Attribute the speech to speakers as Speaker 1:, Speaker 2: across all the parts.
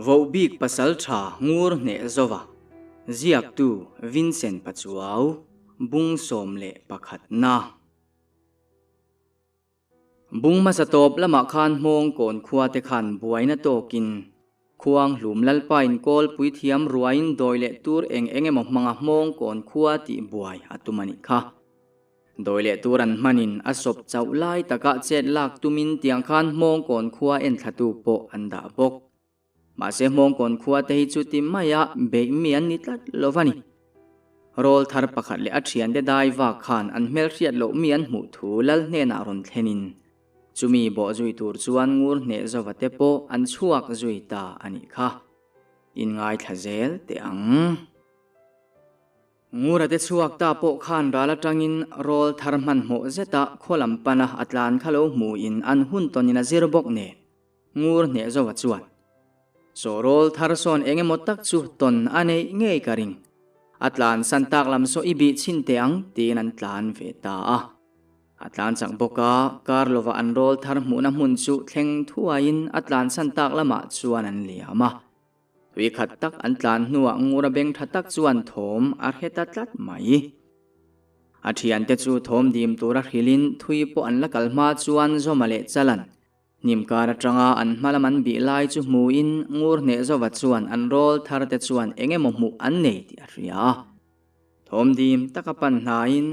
Speaker 1: Vohbik Pasaltha Ngur Hnehzova, Ziaktu Vincent Pachuau, Bung 11 na. Bung hmasa tawp lamah khan hmawng kawn khua te khan buaina tawkin Khuang hlum Lalpa in kawl puithiam ruain dawi leh tur eng eng emaw hmanga hmawng kawn khua tih buai a tum a nih kha. Dawi leh tur an hmanin a sawp chauh lai takah chet lak tumin tiang khan hmawng kawn khua enthlatu pawh an dah bawk. Mahse hmawngkawn khua te hi chuti maia beih mi an ni tlat lo va ni. Rawl thar pakhat leh a thiante dai vak khan an hmelhriat loh mi an hmuh thu lal hnenah rawn thlenin chumi bawh zui tur chuan ngur hneh zova te pawh an chhuak zui ta a nih kha. Inngaithla zel teh ang. Ngura te chhuak ta pawh khan ral atangin rawl thar hmanhmawh zeta khaw lam pana a tlan kha lo hmuhin an hun tawnin a zir bawk nen. Ngur hneh zova chuan, Saw rawl thar sawn eng emaw tak chu tawn a neih ngei ka ring. A tlan san tak lam saw i bih chhin teh ang tiin an tlan ve ta a. A tlan chak bawk a, kar lova an rawl thar hmuhna hmun chu thleng thuaiin a tlan san tak lamah chuan an liam a. Tui khat tak an tlan hnuah Ngura beng tha tak chuan thawm a hre ta tlat mai. A thiante chu thawm dim tura hrilhin thui pawh an la kal hma chuan Zawma leh Chalan Hnim kar atanga an hma lam an bih lai chu hmuin ngur hneh zova chuan an rawl thar te chuan eng emaw hmuh an nei tih a hria a. Thawm dim taka pan hnaiin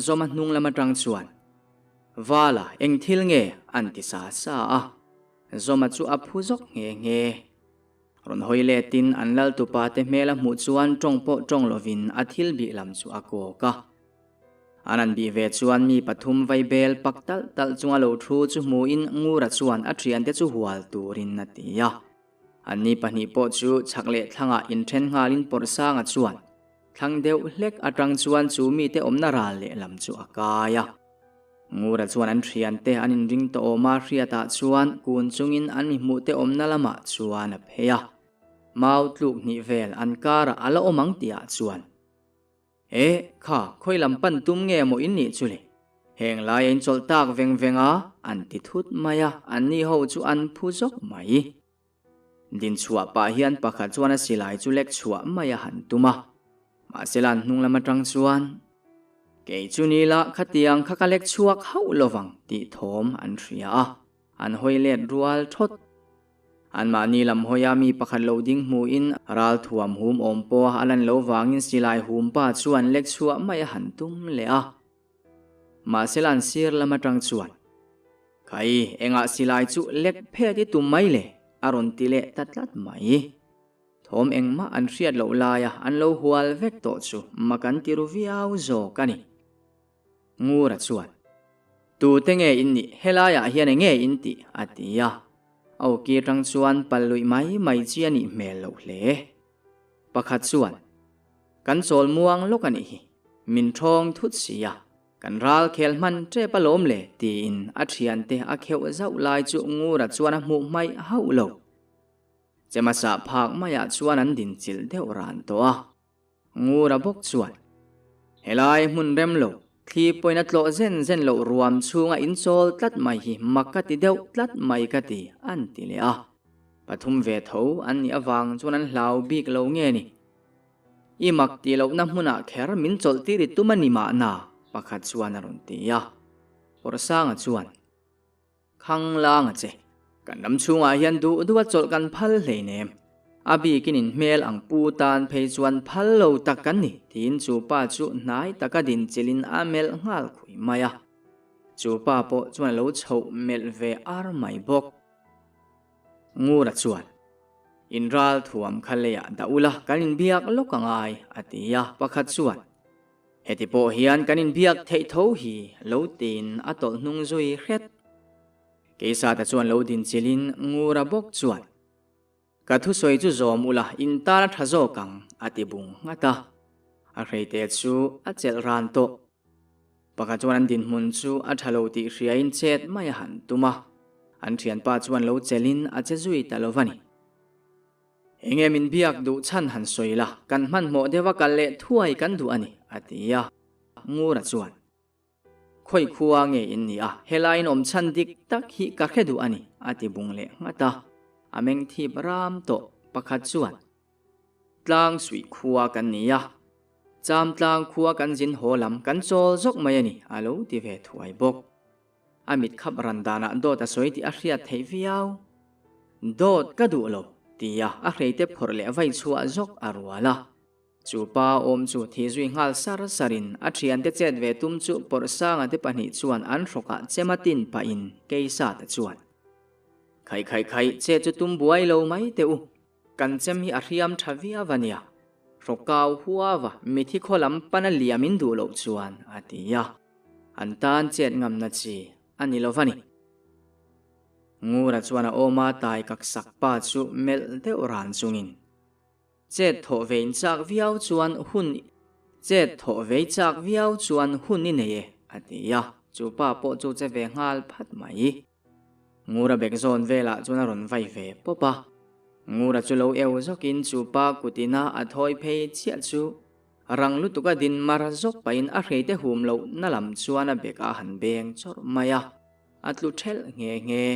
Speaker 1: Zawma hnung lam atang chuan, Vala, eng thil nge? an ti sa sa a. Zawma chu a phu zawk nghe nghe. Rawn hawi letin an lal tupa te hmel a hmuh chuan tawng pawh tawng lovin a thil bih lam chu a kawk a. An han bih ve chuan mi pathum vai bel pak talh talh chunga lo thu chu hmuin Ngura chuan a thiante chu hual turin a ti a. Anni pahnih pawh chu chhak leh thlangah inthen nghalin Pawrhsanga chuan thlang deuh hlek atang chuan chu mite awmna ral lehlam chu a kai a. Ngura chuan an thiante an inring tawh awma hriatah chuan kun chungin an mi hmuhte awmna lamah chuan a phei a. Mau tluk hnih vel an karah a la awm ang tihah chuan. E, kha, khawi lam pan tum nge maw in nih chu le? Heng lai a inchawlh tak veng veng a, an ti thut mai a, anni ho chu an phu zawk mai. Din chhuah pah hian pakhat chuan a silai chu lek chhuah mai a han tum a, mahsela an hnung lam atang chuan, Kei chu ni la, khatiang kha ka lek chhuak hauh lovang tih thawm an hria a. An hawi let rual thawt. Anmahni lam hawia mi pakhat lo ding hmuhin ral thuam hum awm pawha a lan lo vangin silai hum pa chuan lek chhuah mai a han tum leh a. Mahsela an sir lam atang chuan, Khai, engah silai chu lek phet i tum mai le? a rawn ti leh ta tlat mai. Thawm engmah an hriat loh laia an lo hual vek tawh chu mak an ti ru viau zawk a ni. Ngura chuan, Tute nge in nih? Helaiah hian eng nge in tih? a ti a. A awki atang chuan pal luih mai mai chi a nih hmel loh hle. Pakhat chuan, Kan chawl muang lawk a nih hi. Min thawng thut si a. Kan ral khel hman tep alawm le, tiin a thiante a kheuh zauh lai chu Ngura chuan a hmuh hmaih hauh lo. Chemasa phak maiah chuan an dinchilh deuh ran tawh a. Ngura bawk chuan, Helai hmun rem lo, thli pawhin a tlawh zen zen loh ruam chhunga inchawl tlat mai hi mak ka ti deuh tlat mai ka ti, an ti leh a. Pathum ve tho an nih avang chuan an hlau bik lo nge ni? I mak tih lohna hmunah kher min chawlh tir i tum a ni mahna, pakhat chuan a rawn ti a. Pawrhsanga chuan. Khang lang a che. Kan ram chhungah hian duh duh a chawlh kan phal hleinem. A bikin in hmel ang pu tan phei chuan phal lo tak kan ni, tiin chu pa chu hnai taka dinchilhin a melh nghal khui mai a. Chu pa pawh chuan a lo chhoh melh ve ar mai bawk. Ngura chuan, In ral thuam kha leiah dah ula kan inbiak lawk a ngai, a ti a, pakhat chuan, Heti pawh hian kan inbiak theih tho hi lo tiin a tawlh hnung zui hret. Keisata chuan lo dinchilhin Ngura bawk chuan, Ka thusawi chu zawm ula in tan a tha zawk ang, a ti bung nghat a. A hreite chu a chelh ran tawh. Pakhat chuan an dinhmun chu a tha lo tih hriain chet mai a han tum a. An thianpa chuan lo chelhin a che zui ta lo va ni. Enge min biak duh chhan han sawi la, kan hmanhmawh deuha kal leh thuai kan duh a ni, a ti a. Ngura chuan, Khawi khua nge in ni a, helaiin awm chhan dik tak hi ka hre duh a ni, a ti bung leh nghat a. A meng thip ram tawh. Pakhat chuan, Tlang suih khua kan ni a, cham tlang khua kan zin haw lam kan chawl zawk mai a ni, a lo ti ve thuai bawk. A mit khap ran danah dawt a sawi tih a hriat theih viau. Dawt ka duh lo, tia a hreite phawrh leh vai chhuah zawk a rual a. Chu pa awm chu thi zui nghal sar sarin a thiante chet ve tum chu Pawrhsanga te pahnih chuan an hrawkah chema tin pahin Keisata chuan, Khai khai khai, chet chu tum buai lo mai teh u. Kan chem hi a hriam tha viau a nia. Hrawk kau huava mithi khaw lam pana liam in duh loh chuan a ti a. An tan chet ngamna chi a ni lo va ni. Ngura chuan a awma tai kak sak pa chu melh deuh ran chungin Chet thawh vein chak viau chuan hun Chet thawh vei chak viau chuan hun i nei e a ti a. Chu pa pawh chu che ve nghal phat mai. Ngura bek zawn velah chuan a rawn vai ve pawp a. Ngura chu lo eu zawkin chu pa kutina a thawi phei chiah chu rang lutuk a din mar zawk pahin a hreite hum loh na lam chuan a bek a han beng chawrh mai a, a tlu thelh nghe nghe.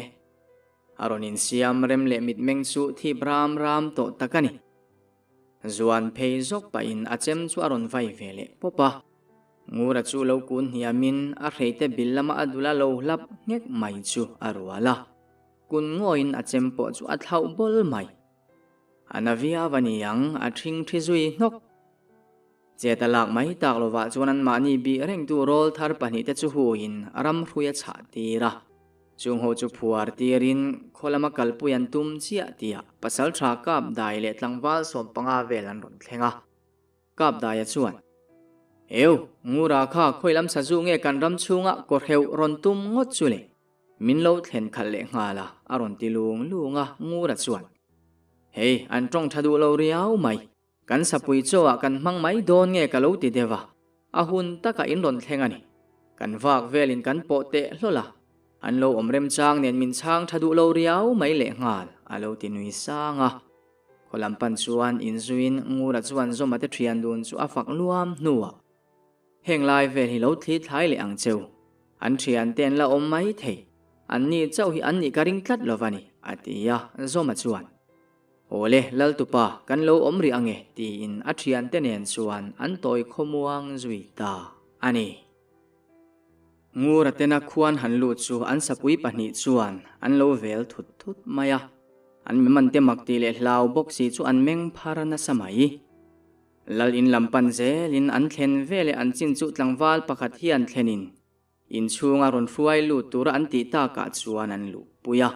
Speaker 1: A rawn insiam rem leh mitmeng chu thip ram ram tawh tak a ni. Zuan phei zawk pahin a chem chu a rawn vai ve leh pawp a. Ngura chu lo kun hniamin a hreite bil lama a dul a lo hlap nghek mai chu a rual a. Kun ngawiin a chem pawh chu a thlauh bawl mai. A na viau a ni ang, a ṭhing ṭhi zui hnawk. Chet a lak mai tak lovah chuan anmahni bih rengtu rawlthar pahnihte chu huin ramhrui a chhah tir a. Chung ho chu phuar tirin khaw lama kalpui an tum chiah tihah pasalṭha kap dai leh tlangval 15 vel an rawn thleng a. Kap daia chuan, Eu, Ngura kha khawi lam sazu nge kan ram chhungah kawhreuh rawn tum ngawt chu le? Min lo thlen khalh leh nghal a, a rawn ti lung lung a, Ngura chuan, Hei, an ṭawng ṭha duh lo riau mai. Kan sapui chaw ah kan hmang mai dawn nge ka lo ti deuh a, a hun takah in rawn thleng a ni. Kan vak velin kan pawh teh hlawl a, an lo awm remchang nen min chhang tha duh lo riau mai leh nghal, a lo ti nui sang a. Khaw lam pan chuan inzuiin Ngura chuan Zawma te thian dun chu a fak luam hnuah, Heng lai vel hi lo thli thlai leh ang cheu, an thian te an la awm mai thei, an ni chauh hi an nih ka ring tlat lo va ni, a ti a, Zawma chuan. Awle, Laltupa, kan lo awm rih ange, tiin a thiante nen chuan an tawi khawmuang zui ta a ni. Ngura tena khuan han lut chu an sapui pahnih chuan an lo vel thut thut mai a, an mimante mak tih leh hlau bawk si chu an meng phar nasa mai. Lal in lam pan zelin an thlen veleh an chin chu tlangval pakhat hian thlenin Inchhunga rawn hruai lut tura an tih takah chuan an luh pui a.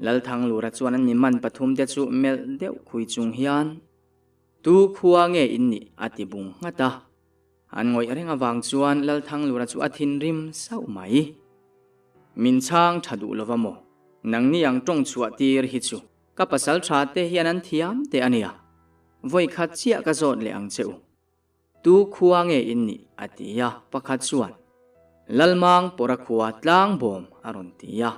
Speaker 1: Lalthanglura chuan an miman pathumte chu melh deuh khui chung hian, Tu khua nge in nih? a ti bung nghat a. An ngawih reng avang chuan Lalthanglura chu a thinrim sauh mai. Min chhang tha duh lova maw? Nangni ang tawng chhuah tir hi chu ka pasal tha te hian an thiam teh a nia. Vawikhat chiah ka zawt leh ang che u. Tu khua nge in nih? a ti a, pakhat chuan, Lalmang pawra khua tlang bawm a rawn ti a.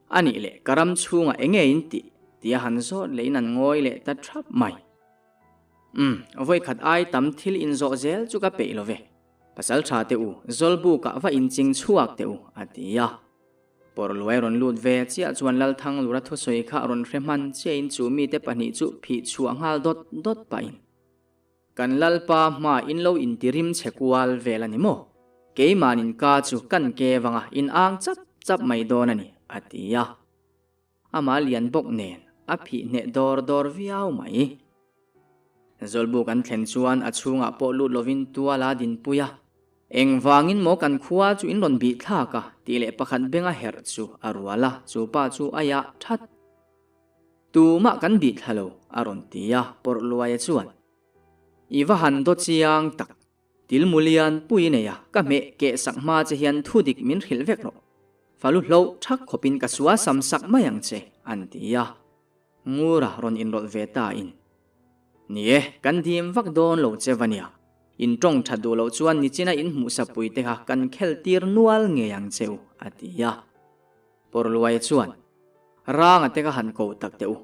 Speaker 1: A nih leh ka ram chhungah eng nge in tih? tia han zawt leh in an ngawi leh ta thap mai. Umm, vawikhat ai tam thil inzawh zel chu ka peih lo ve. Pasal tha teh u, Zawlbukah va inching chhuak teh u, a ti a. Pawrluai rawn lut ve chiah chuan Lalthanglura thusawi kha a rawn hre hman chiahin chu mite pahnih chu phih chhuah nghal dawt dawt pahin, Kan Lalpa hma in lo intirim chhe kual vel a ni maw? Keimanin ka chu kan ke vanga in ang chap chap mai dawn a ni, a ti a. Amah lian bawk nen a phih hneh dawr dawr viau mai. Zawlbuk an thlen chuan a chhungah pawh lut lovin tuala dinpui a. Engvangin maw kan khua chu in rawn bih thlak a? tih leh pakhat benga herh chu a rual a, chu pa chu a yah that. Tumah kan bih thla lo, a rawn ti a, pawrh luaia chuan. I va han daw chiang tak, til mulian pui nei a, ka hmeh keh sak hma che hian thu dik min hrilh vek rawh. Falu hloh thak khawpin ka sua sam sak mai ang che, an ti a. Ngura rawn inrawlh ve ta in. Ni e, kan dim vak dawn lo che va nia. In tawng that duh loh chuan nichina in hmuhsapui te kha kan khel tir nual ngei ang che u, a ti a. Pawrluaia chuan, Ranga te ka han ko tak teh u.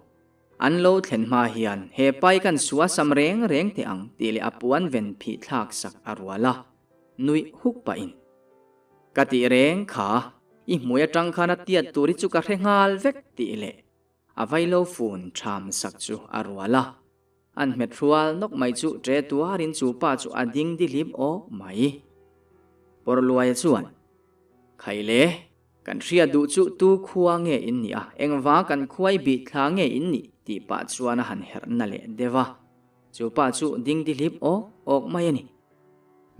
Speaker 1: An lo thlen hma hian he pai kan sua sam reng reng teh ang tih leh a puan ven phih thlak sak a rual a, nuih huk pahin. Ka tih reng kha, i hmui atang khan a tiat tur hi chu ka hre nghal vek tih leh. a vaihlo fun ṭham sak chu a rual a. An hmet hrual nawk mai chu ṭe tuarin chu pa chu a ding dihlip awk mai. Pawrhluaia chuan, Khaile, kan hriat duh chu tu khua nge in nih a, engvang kan khuai bih thla nge in nih? tih pah chuan a han herh na leh deuh a. Chu pa chu ding dihlip awk awk mai a ni.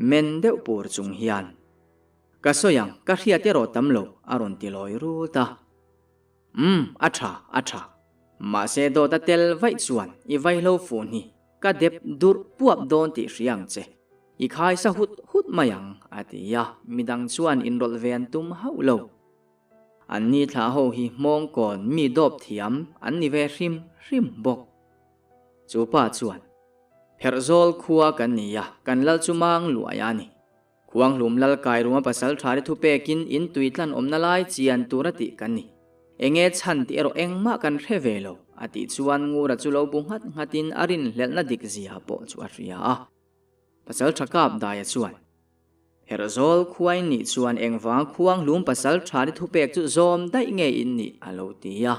Speaker 1: Men deuh pur chung hian, Ka sawi ang, ka hriat erawh tam lo, a rawn ti lawi rut a. Umm, a tha, a tha. Mahse dawt a tel vaih chuan i vaihlo fun hi ka dep durh puap dawn tih hria ang che. I khai sa hut hut mai ang, a ti a, midang chuan inrawlh ve an tum hauh lo. An ni thlah ho hi hmawngkawn mi dawp thiam an ni ve hrim hrim bawk. Chu pa chuan, Pherhzawl khua kan ni a, kan lal chu mang luai a ni. Khuanghlum lal kai ruma pasal tha te thupekin in tui tlan awmna lai chian tur a tih kan ni. Enge chhan tih erawh engmah kan hre ve lo, a tih chuan Ngura chu lo bu nghat nghatin a rinhlelhna dik zia pawh chu a hria a. Pasal tha kap daia chuan, Herhzawl khuain nih chuan engvang Khuanghlum pasal tha te thupek chu zawm daih nge in nih? a lo ti a.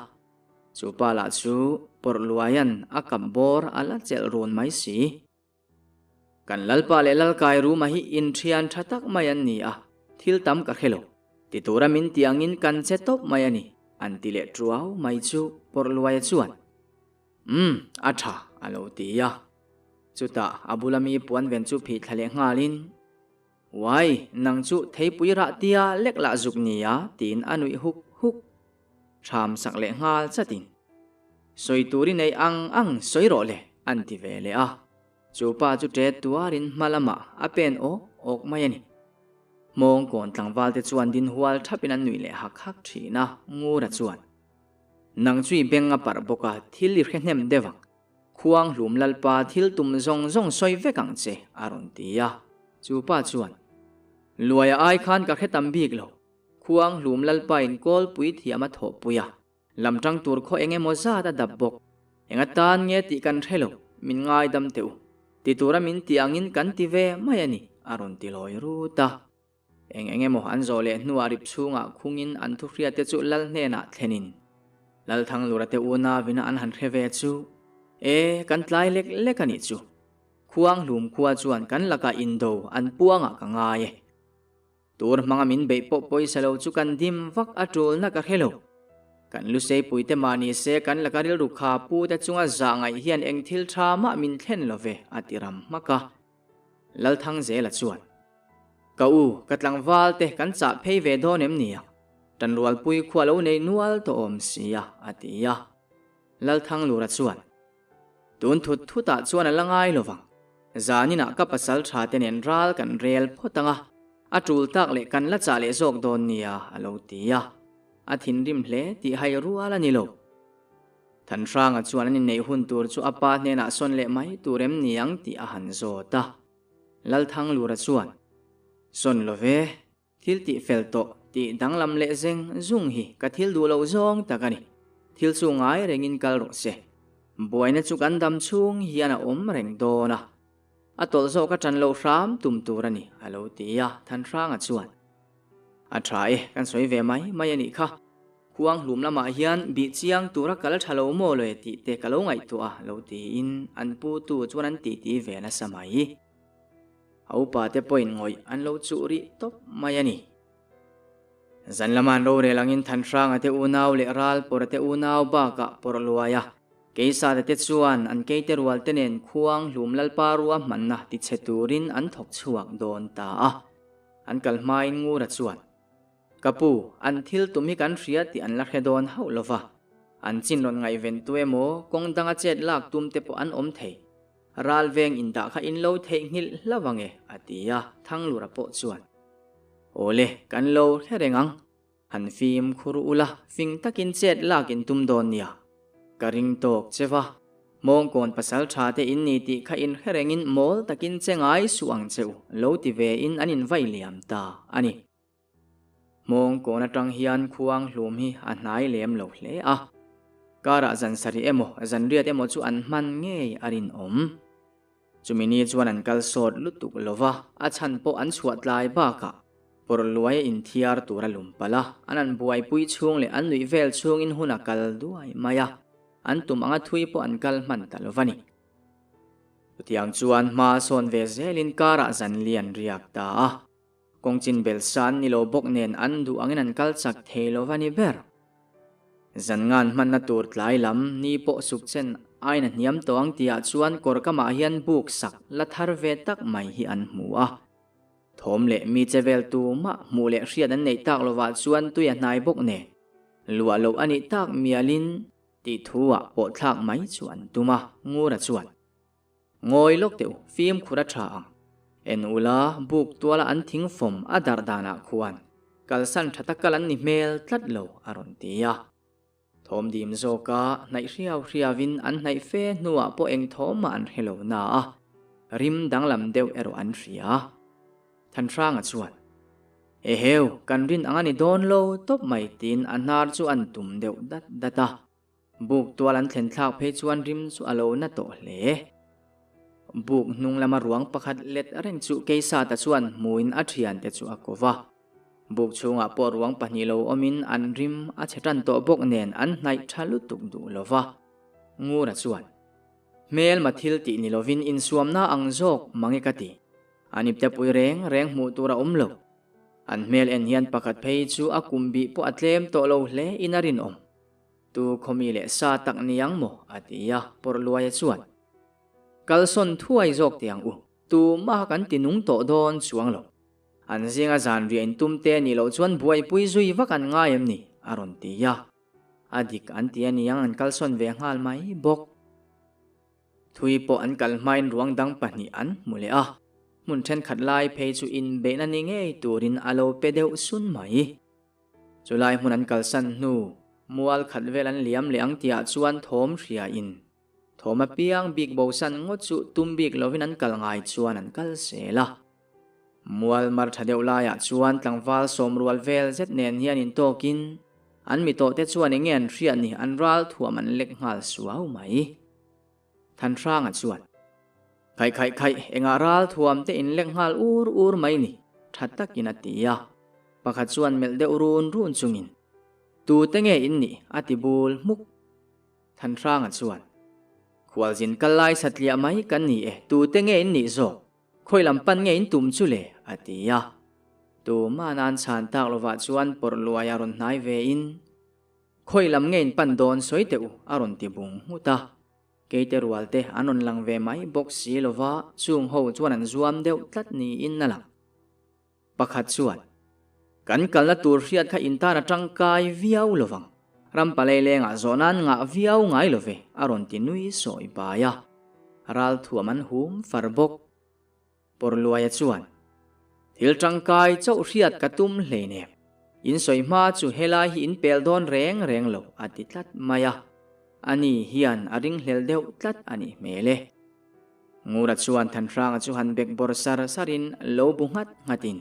Speaker 1: Chu pa lah chu Pawrhluaia'n a kap bawr a la chelh run mai si. Kan Lalpa leh Lalkai Ruma hi inthian tha tak mai an ni a, thil tam ka hre lo. Ti tura min ti angin kan che tawp mai a ni, an ti leh tuau mai chu Pawrhluaia chuan, Umm, a tha, a lo ti a. Chutah a bula mi puan ven chu phih thla leh nghalin, Uai, nang chu theipui rah tia lek lah zuk nia, tiin a nuih huk huk. Thram sak leh nghal chatin, Sawi tur i neih ang ang sawi rawh le, an ti ve leh a. Chu pa chu ṭet tuarin hma lamah a pen awk awk mai a ni. Hmawngkawn tlangval te chuan din hual ṭhapin an nuih leh hak hak ṭhin a, Ngura chuan, Nang chu i beng a parh bawk a, thil i hre hnem deuh ang. Khuanghlum Lalpa thil tum zawng zawng sawi vek ang che, a rawn ti a. Chu pa chuan, Luaia ai khan ka hre tam bik lo. Khuanghlum Lalpain kawlpui thiam a thawhpui a. Lam tang tur khaw eng emaw zat a dap bawk. Eng atan nge tih kan hre lo, min ngaidam teh u. Ti tura min tih angin kan ti ve mai a ni, a rawn ti lawi rut a. Eng eng emaw an zawh leh hnuah rip chhungah khungin an thuhriate chu Lal hnenah thlenin Lalthanglura te unauina an han hre ve chu, E, kan tlai lek lek a nih chu. Khuanghlum khua chuan kan lakah indo an puangah ka ngai e. Tur hmanga min beih pawh pawisa lo chu kan dim vak a tulna ka hre lo. Kan lusei te mah ni se kan laka rilru kha pu te chunga zah ngaih hian eng thil tha mah min thlen lo ve a ti ram hmak a. Lalthangzela chuan, Ka u, ka tlangval te kan chah phei ve dawn em nia? Tanrualpui khua lo nei nual tawh awm sia a ti a. Lalthanglura chuan, Tun thut thutah chuan a la ngai lo vang. Zaninah ka pasal tha te nen ral kan rel phawt ang a, a tul tak leh kan la chah leh zawk dawn nia a lo ti a. A thinrim hle tih hai rual a ni lo. Thanhranga chuan an inneih hun tur chu a pa hnenah sawn leh mai tur em ni ang tih a han zawt a. Lalthanglura chuan, Sawn lo ve, Thil tih fel tawh tih danglam leh zeng zung hi ka thil duh loh zawng tak a ni. Thil chu ngai rengin kal rawh se. Buaina chu kan dam chhung hian a awm reng dawn a. A tawlh zawk a ṭan loh hram tum tur a ni, a lo ti a, Thanhranga chuan. A ṭha e, kan sawi ve mai mai a nih kha. Khuanghlum lamah hian bih chiang tura kal ṭha lo maw le tih te ka lo ngaihtuah a, lo tiin an pu tu chuan an titi ve nasa mai. A upa te pawhin ngawih an lo chuh rih tawp mai a ni. Zan lama an rorel angin Thanhranga te unau leh Ralpawra te unau bakah pawrh luai a, Keisate te chuan an keite rual te nen khuang hlum Lalpa rua hmanna tichhe turin an thawk chhuak dawn ta a. An kal hmain Ngura chuan, Ka pu, an thil tum hi kan hria tih an la hre dawn hauh lo va, an chin rawn ngaihven tu emaw kawng danga chet lak tum te pawh an awm thei. Ral veng indah kha in lo theihnghilh hlauh ang e, a ti a, Thanglura pawh chuan, Awle, kan lo hre reng ang. Han fim khur ula, fing takin chet lak in tum dawn nia. Ka ring tawk che va, Hmawngkawn pasal tha te in ni tih kha in hre rengin mawl takin che ngai suh ang che u, lo ti ve in an invaih liam ta a ni. Hmawngkawn atang hian khuang hlum hi a hnai lem lo hle a. Karah zan sarih emaw zan riat emaw chu an hman ngei a rinawm. Chumi ni chuan an kal sawt lutuk lo va, a chhan pawh an chhuah tlai bakah pawrh luai a inthiar tur a lum palh a, an an buaipui chhung leh an nuih vel chhungin hun a kal duai mai a. An tum anga thui pawh an kal hman ta lo va ni. Chutiang chuan hma sawn ve zelin karah zan lian riak ta a. Kawngchin bel san ni lo bawk nen an duh angin an kal chak thei lo va ni ber. Zan ngan hmanna tur tlai lam ni pawh suk chen ain a hniam tawh ang tihah chuan kawr kamah hian buk sak la thar ve tak mai hi an hmu a. Thawm leh mi che vel tumah hmuh leh hriat an neih tak lovah chuan tui a hnai bawk nen luah loh a nih tak mialin tih thu ah pawh thlak mai chu an tum a, Ngura chuan, Ngawi lawk teh u, fimkhur a tha ang. En ula, buk tuala an thing fawm a darh danah khuan kalsan tha tak kal an ni hmel tlat lo a rawn ti a. Thawm dim zawka hnaih hriau hriauin an hnaih fe hnuah pawh eng thawmah an hre lo na a, rim danglam deuh erawh an hria. Thanhranga chuan, Eheu, kan rin ang a ni dawn lo tawp mai tiin a hnar chu an tum deuh dat dat a. Buk tual an thlen thlak phei chuan rim chu a lo na tawh hle. Buk hnung lama ruang pakhat let reng chu Keisata chuan hmuin a thiante chu a ko va. Buk chhungah pawh ruang pahnih lo awmin an rim a chhe tan tawh bawk nen an hnaih tha lutuk duh lo va. Ngura chuan, Hmelma thil tih ni lovin insuamna ang zawk mange ka ti. An ipte pui reng reng hmuh tur a awm lo. An hmel en hian pakhat phei chu a kum bih pawh a tlem tawh lo hle in a rinawm. Tu khawmi leh sa tak ni ang maw? a ti a, Pawrhluaia chuan, Kalsawn thuai zawk teh ang u, tumah kan ti nung tawh dawn chuang lo. An zinga zan riah intum te anih loh chuan buaipui zui vak an ngai em ni? a rawn ti a. A dik an ti aniang an kalsawn ve nghal mai bawk. Thui pawh an kal hmain ruang dang pahnih an hmu leh a, hmun thenkhat lai phei chu inbeihna ni ngei turin a lo pe deuh sun mai. Chulai hmun an kalsan hnu, mual khat vel an liam leh ang tihah chuan thawm hria in thawm apiang bik bosan ngawt chu tum bik lovin an kal ngai chuan an kal zel a. Mual mar tha deuh laiah chuan tlangval sawmrual vel zet nen hian intawkin an mi tawhte chuan enge an hriat ni an ral thuam an lek nghal suau mai. Thanhranga chuan, Khaih khaih khaih, engah ral thuam te in lek nghal ur ur mai ni, tha takin a ti a. Pakhat chuan melh deuh run run chungin, Tute nge in nih? a ti bul hmuk. Thanhranga chuan, Khualzin kal lai satliah mai kan ni e, tute nge in nih zawk? Khawi lam pan nge in tum chu le? a ti a. Tumah nan chhan tak lovah chuan pawrh luai a rawn hnai ve in, Khawi lam nge in pan dawn sawi teh u a rawn ti bung nghut a. Keite rual te an rawn lang ve mai bawk si lova chung ho chuan an zuam deuh tlat niin a lang. Pakhat chuan, Kan kalna tur hriat kha in tan a tangkai viau lovang. Ram palei lengah zawh nan ngah viau ngai lo ve, a rawn ti nui sawi bai a. Ral thuam an hum far bawk. Pawrluaia chuan, Thil tangkai chauh hriat ka tum hleinem. In sawi hma chu helai hi in pel dawn reng reng lo, a ti tlat mai a. Ani hian a ringhlel deuh tlat a nih hmel e. Ngura chuan Thanhranga chu han bek bawr sar sarin lo bu nghat nghatin,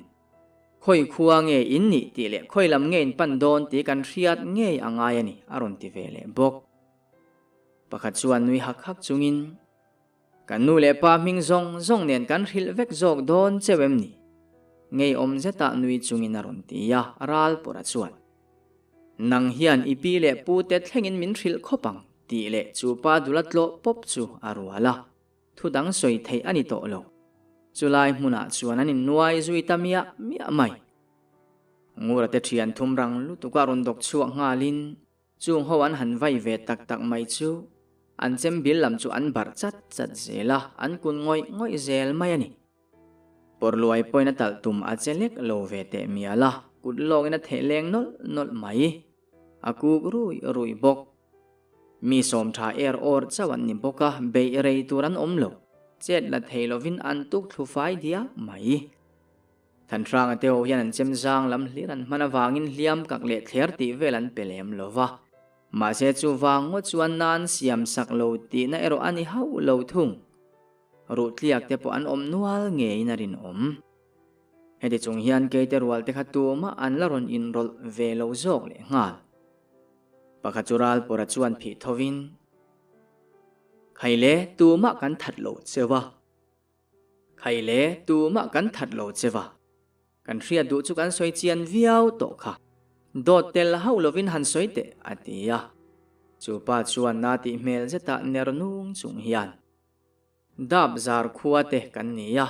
Speaker 1: Khawi khua nge in nih tih leh khawi lam nge in pan dawn tih kan hriat ngei a ngai a ni, a rawn ti ve leh bawk. Pakhat chuan nui hak hak chungin, Kan nu leh pa hming zawng zawng nen kan hrilh vek zawk dawn cheu em ni? Ngeiawm zetah nui chungin a rawn ti a, Ralpawra chuan, Nang hian i pi leh pu te thlengin min hrilh khawp ang tih leh chu pa dula tlawh pawp chu a rual a, thu dang sawi theih a ni tawh lo. Chulai hmunah chuan an innuai zui ta miah miah mai. Ngura te thian thum rang lutuk a rawn dawk chhuak nghalin chung ho an han vai ve tak tak mai chu an chem bil lam chu an barh chat chat zel a, an kun ngawih ngawih zel mai a ni. Pawrluai pawhin a talh tum a che lek lo ve teh mial a, kut lawngin a theh leng nawlh nawlh mai. A kuk rui rui bawk. Mi sawm tha er awr chauh an ni bawk a, beih rei tur an awm lo. Chet la thei lovin an tuk thlu fai diak mai. Thanhranga te ho hian an chem zang lam hlir an hman avangin hliam kak leh thler tih vel an pe lem lo va. Mahse chuvang ngawt chuan nan siam sak lo tihna erawh a ni hauh lo thung. Ruhtliak te pawh an awm nual ngeiin a rinawm. Heti chung hian keite rual te kha tumah an la rawn inrawlh ve lo zawk leh nghal. Pakhat chu Ralpawra chuan phih thovin, Khaile tumah kan that lo cheu a. Khaile tumah kan that lo cheu a. Kan hriat duh chu kan sawi chian viau tawh kha. Dawt tel hauh lovin han sawi teh, a ti a. Chu pa chuan na tih hmel zetah ner nung chung hian, Dap zar khua te kan ni a,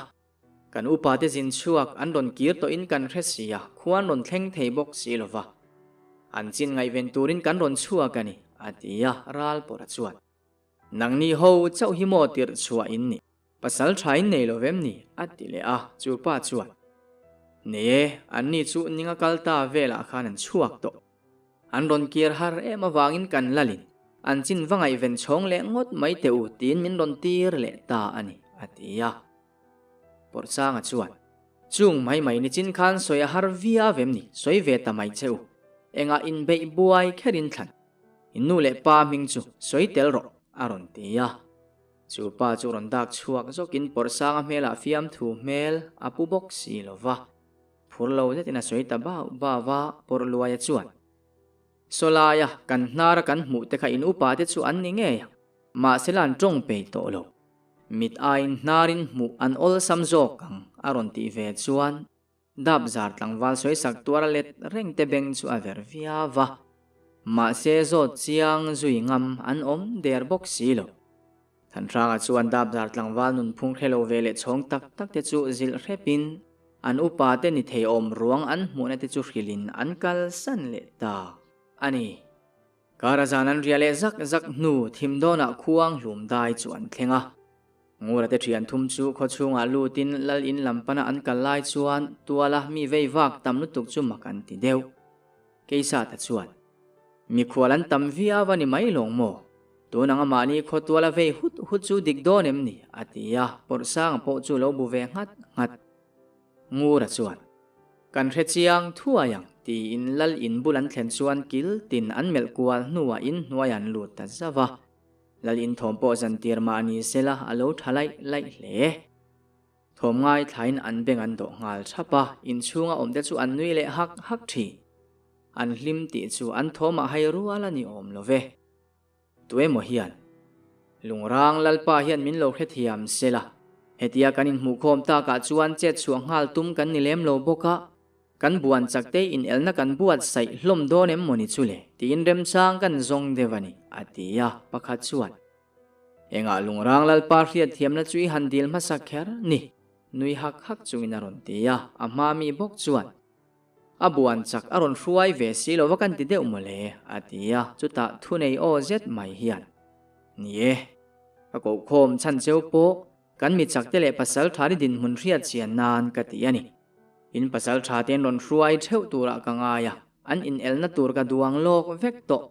Speaker 1: kan upa te zin chhuak an rawn kir tawhin kan hre si a, khua an rawn thleng thei bawk si lo va. An chin ngaihven turin kan rawn chhuak a ni, a ti a, Ralpawrha chuan. Nangni ho chauh hi maw tirh chhuah in ni? Pasal tha in nei lo vem ni? a ti leh a, chu pa chuan, Nei e, anni chu ninga kal ta velah khan an chhuak tawh. An rawn kir har em avangin kan lalin an chin va ngaihven chhawng leh ngawt mai teh u tiin min rawn tir leh ta a ni, a ti a. Pawrhsanga chuan, Chung mai mai nichin khan sawi a har viau vem ni? Sawi ve ta mai che u. Engah inbeih buai kherin thlan I nu leh pa hming chu sawi tel rawh, a rawn ti a. Chu pa chu rawn dak chhuak zawkin Pawrhsanga hmelah fiamthu hmel a pu bawk si lo va. Phur lo zetin a sawi ta bau bau a, Pawrhluaia chuan, Sawlaia kan hnara kan hmuh te kha in upa te chu an ni ngei a, mahsela an tawng pei tawh lo. Mit aiin hnarin hmuh an awlsam zawk ang, a rawn tih ve chuan Dap zar tlangval sawisak tuar a let reng te beng chu a ver viau va, mahse zawt chiang zui ngam an awm der bawk si lo. Thanhranga chuan dap zar tlangval nunphung hre lo ve leh chhawng tak tak te chu zilh hrepin an upa te ni thei awm ruang an hmuhna te chu hrilhin an kalsan leh ta a ni. Kara zan an ria leh zak zak hnu thim dawnah khuang hlum dai chu an thleng a. Ngura te thian thum chu khaw chhungah lutin lal in lam pana an kal lai chuan tuala mi vei vak tam lutuk chu mak an ti deuh. Keisata chuan, Mikhual an tam viau a ni mai lawng maw? Tun anga mahni khaw tuala vei hut hut chu dik dawn em ni? a ti a, Pawrhsanga pawh chu lo bu ve nghat nghat. Ngura chuan, Kan hre chiang thuai ang, tiin lal in bul an thlen chuan kil tin an melh kual hnuah in hnuai an lut ta zauh a. Lal in thawm pawh zan tir mah ni sela a lo tha laih laih hle. Thawm ngaithlain an beng an dawh nghal thap a, inchhunga awmte chu an nui leh hak hak thin. An hlim tih chu an thawmah hai rual a ni awm lo ve. Tuemaw hian, Lungrang Lalpa hian min lo hrethiam sela, hetia kan inhmuhkhawm takah chuan chet chhuah nghal tum kan ni lem lo bawk a, Kan buan chak te inelna kan buatsaih hlawm dawn em mawni chu le? tiin remchang kan zawng deuh a ni, a ti a, pakhat chuan. Engah lungrang Lalpa hriatthiamna chu i han dil hmasa kher ni? nui hak hak chungin a rawn ti a, a hma mi bawk chuan. A buan chak a rawn hruai ve si lo va kan ti deuh mawle, a ti a, chutah thunei aw zet mai hian. Ni e, ka kohkhawm chhan cheu pawh Kan mi chakte leh pasal tha ni dinhmun hriat chian nan ka ti a ni. In pasal tha te an rawn hruai theuh turah ka ngai a, an inelna tur ka duang lawk vek tawh.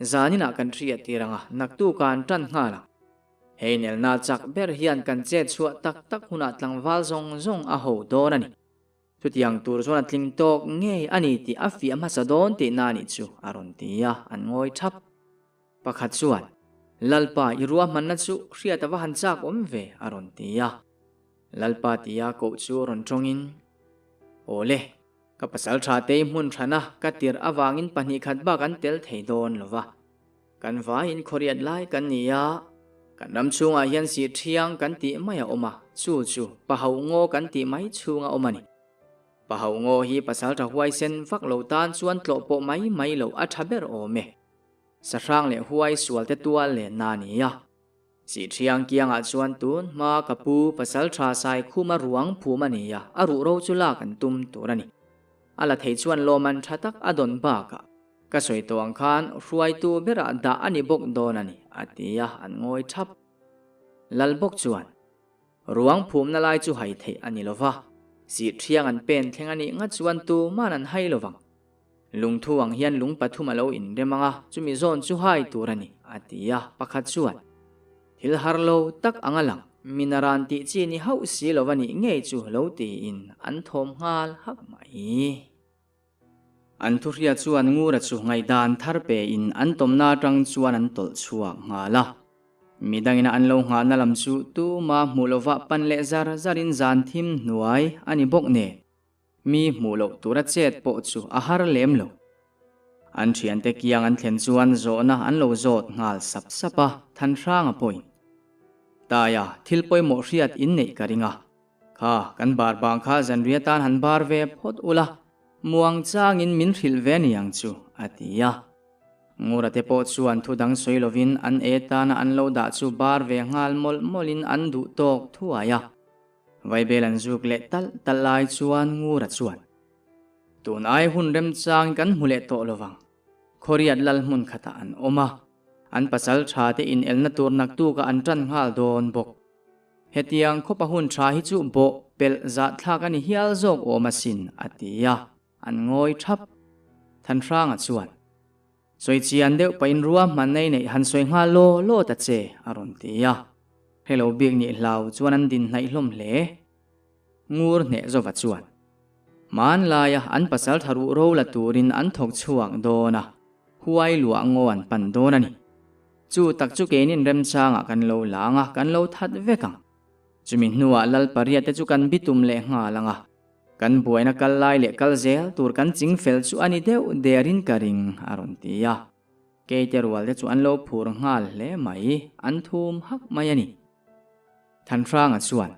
Speaker 1: Zaninah kan hriat tir ang a, naktuk ah an tan nghal ang. He inelna chak ber hian kan chet chhuah tak tak hunah tlangval zawng zawng a ho dawn a ni. Chutiang tur chuan a tling tawk ngei a ni tih a fiah hmasa dawn tihna a nih chu, a rawn ti a, an ngawi thap. Pakhat chuan, Lalpa, i ruahmanna chu hriat a va han chak awm ve, a rawn ti a. Lalpa tia koh chu rawn tawngin, Aw le, ka pasal tha te hmun hrana ka tirh avangin pahnih khat bak an tel thei dawn lo va. Kan vaiin khawriat lai kan ni a, kan ram chhungah hian sih thiang kan tih mai a awm a, chu chu pahauh ngaw kan tih mai chhunga awm a ni. Pahauh ngaw hi pasal tha huaisen vak lo tan chuan tlawh pawh mai mai loh a tha ber awm e. Sahrang leh huai sual te tual len na a ni a. Sihṭhiang kiangah chuan tun hma ka pu pasal tha sai khuma ruang phum a ni a, a ruh ro chu lak an tum tur a ni. A la thei chuan lawman tha tak a dawn bakah ka sawi tawh ang khan hruaitu berah dah a ni bawk dawn a ni, a ti a, an ngawi thap. Lal bawk chuan ruang phumna lai chu hai theih a ni lo va, Sihṭhiang an pen thleng a nih ngat chuan tuman an hai lo vang. Lungthu ang hian lung pathum a lo inrem ang a, chumi zawn chu hai tur a ni, a ti a, pakhat chuan, Thil har lo tak ang a lang, minaran tih chi ni hauh si lo va nih ngei chu lo tiin an thawm nghal hak mai. An thuhria chuan Ngura chu ngaihdan thar pein an tawmna atang chuan an tawlh chhuak nghal a. Midangina an lo nghahna lam chu tuma hmuh lova pan leh zar zarin zan thim hnuai a ni bawk nen. Mi hmuh loh tura chet pawh chu a har lem lo. An thiante kiang an thlen chuan zawhna an lo zawt nghal sap sap a, Thanhranga pawhin, Taia, thil pawimawh hriat in neih ka ring a. Kha, kan bar bang kha zanriah tan han bar ve phawt ula, muang changin min hrilh ve ni ang chu, a ti a. Ngura te pawh chuan thu dang sawi lovin an e tana an lo dah chu bar ve nghal mawlh mawlhin an duh tawk thuai a. Vaibel an zuk leh talh talh lai chuan Ngura chuan, Tun ai hun remchang kan hmu leh tawh lovang. Khawriat lal hmun khatah an awm a, an pasal tha te inelna tur naktukah an tan nghal dawn bawk. Hetiang khawpa hun tha hi chu bawh pelh zahthlak a ni hial zawk awm asin, a ti a, an ngawi thap. Thanhranga chuan, Sawi chian deuh pahin ruahman nei neih han sawi nghal law law ta che, a rawn ti a. Hrelo bik nih hlau chuan an din hnaih hlawm hle. Ngur hneh zova chuan, Hmanlaia an pasal tha ruh ro la turin an thawk chhuak dawn a, huai luah ngaw an pan dawn a ni. Chu tak chu keinin remchangah kan lo lang a, kan lo that vek ang. Chumi hnuah lal pariat te chu kan bitum leh nghal ang a, kan buaina kal lai leh kal zel tur kan ching fel chu a ni deuh derin ka ring, a rawn ti a. Keite rual te chu an lo phur nghal hle mai, an thum hak mai a ni. Thanhranga chuan,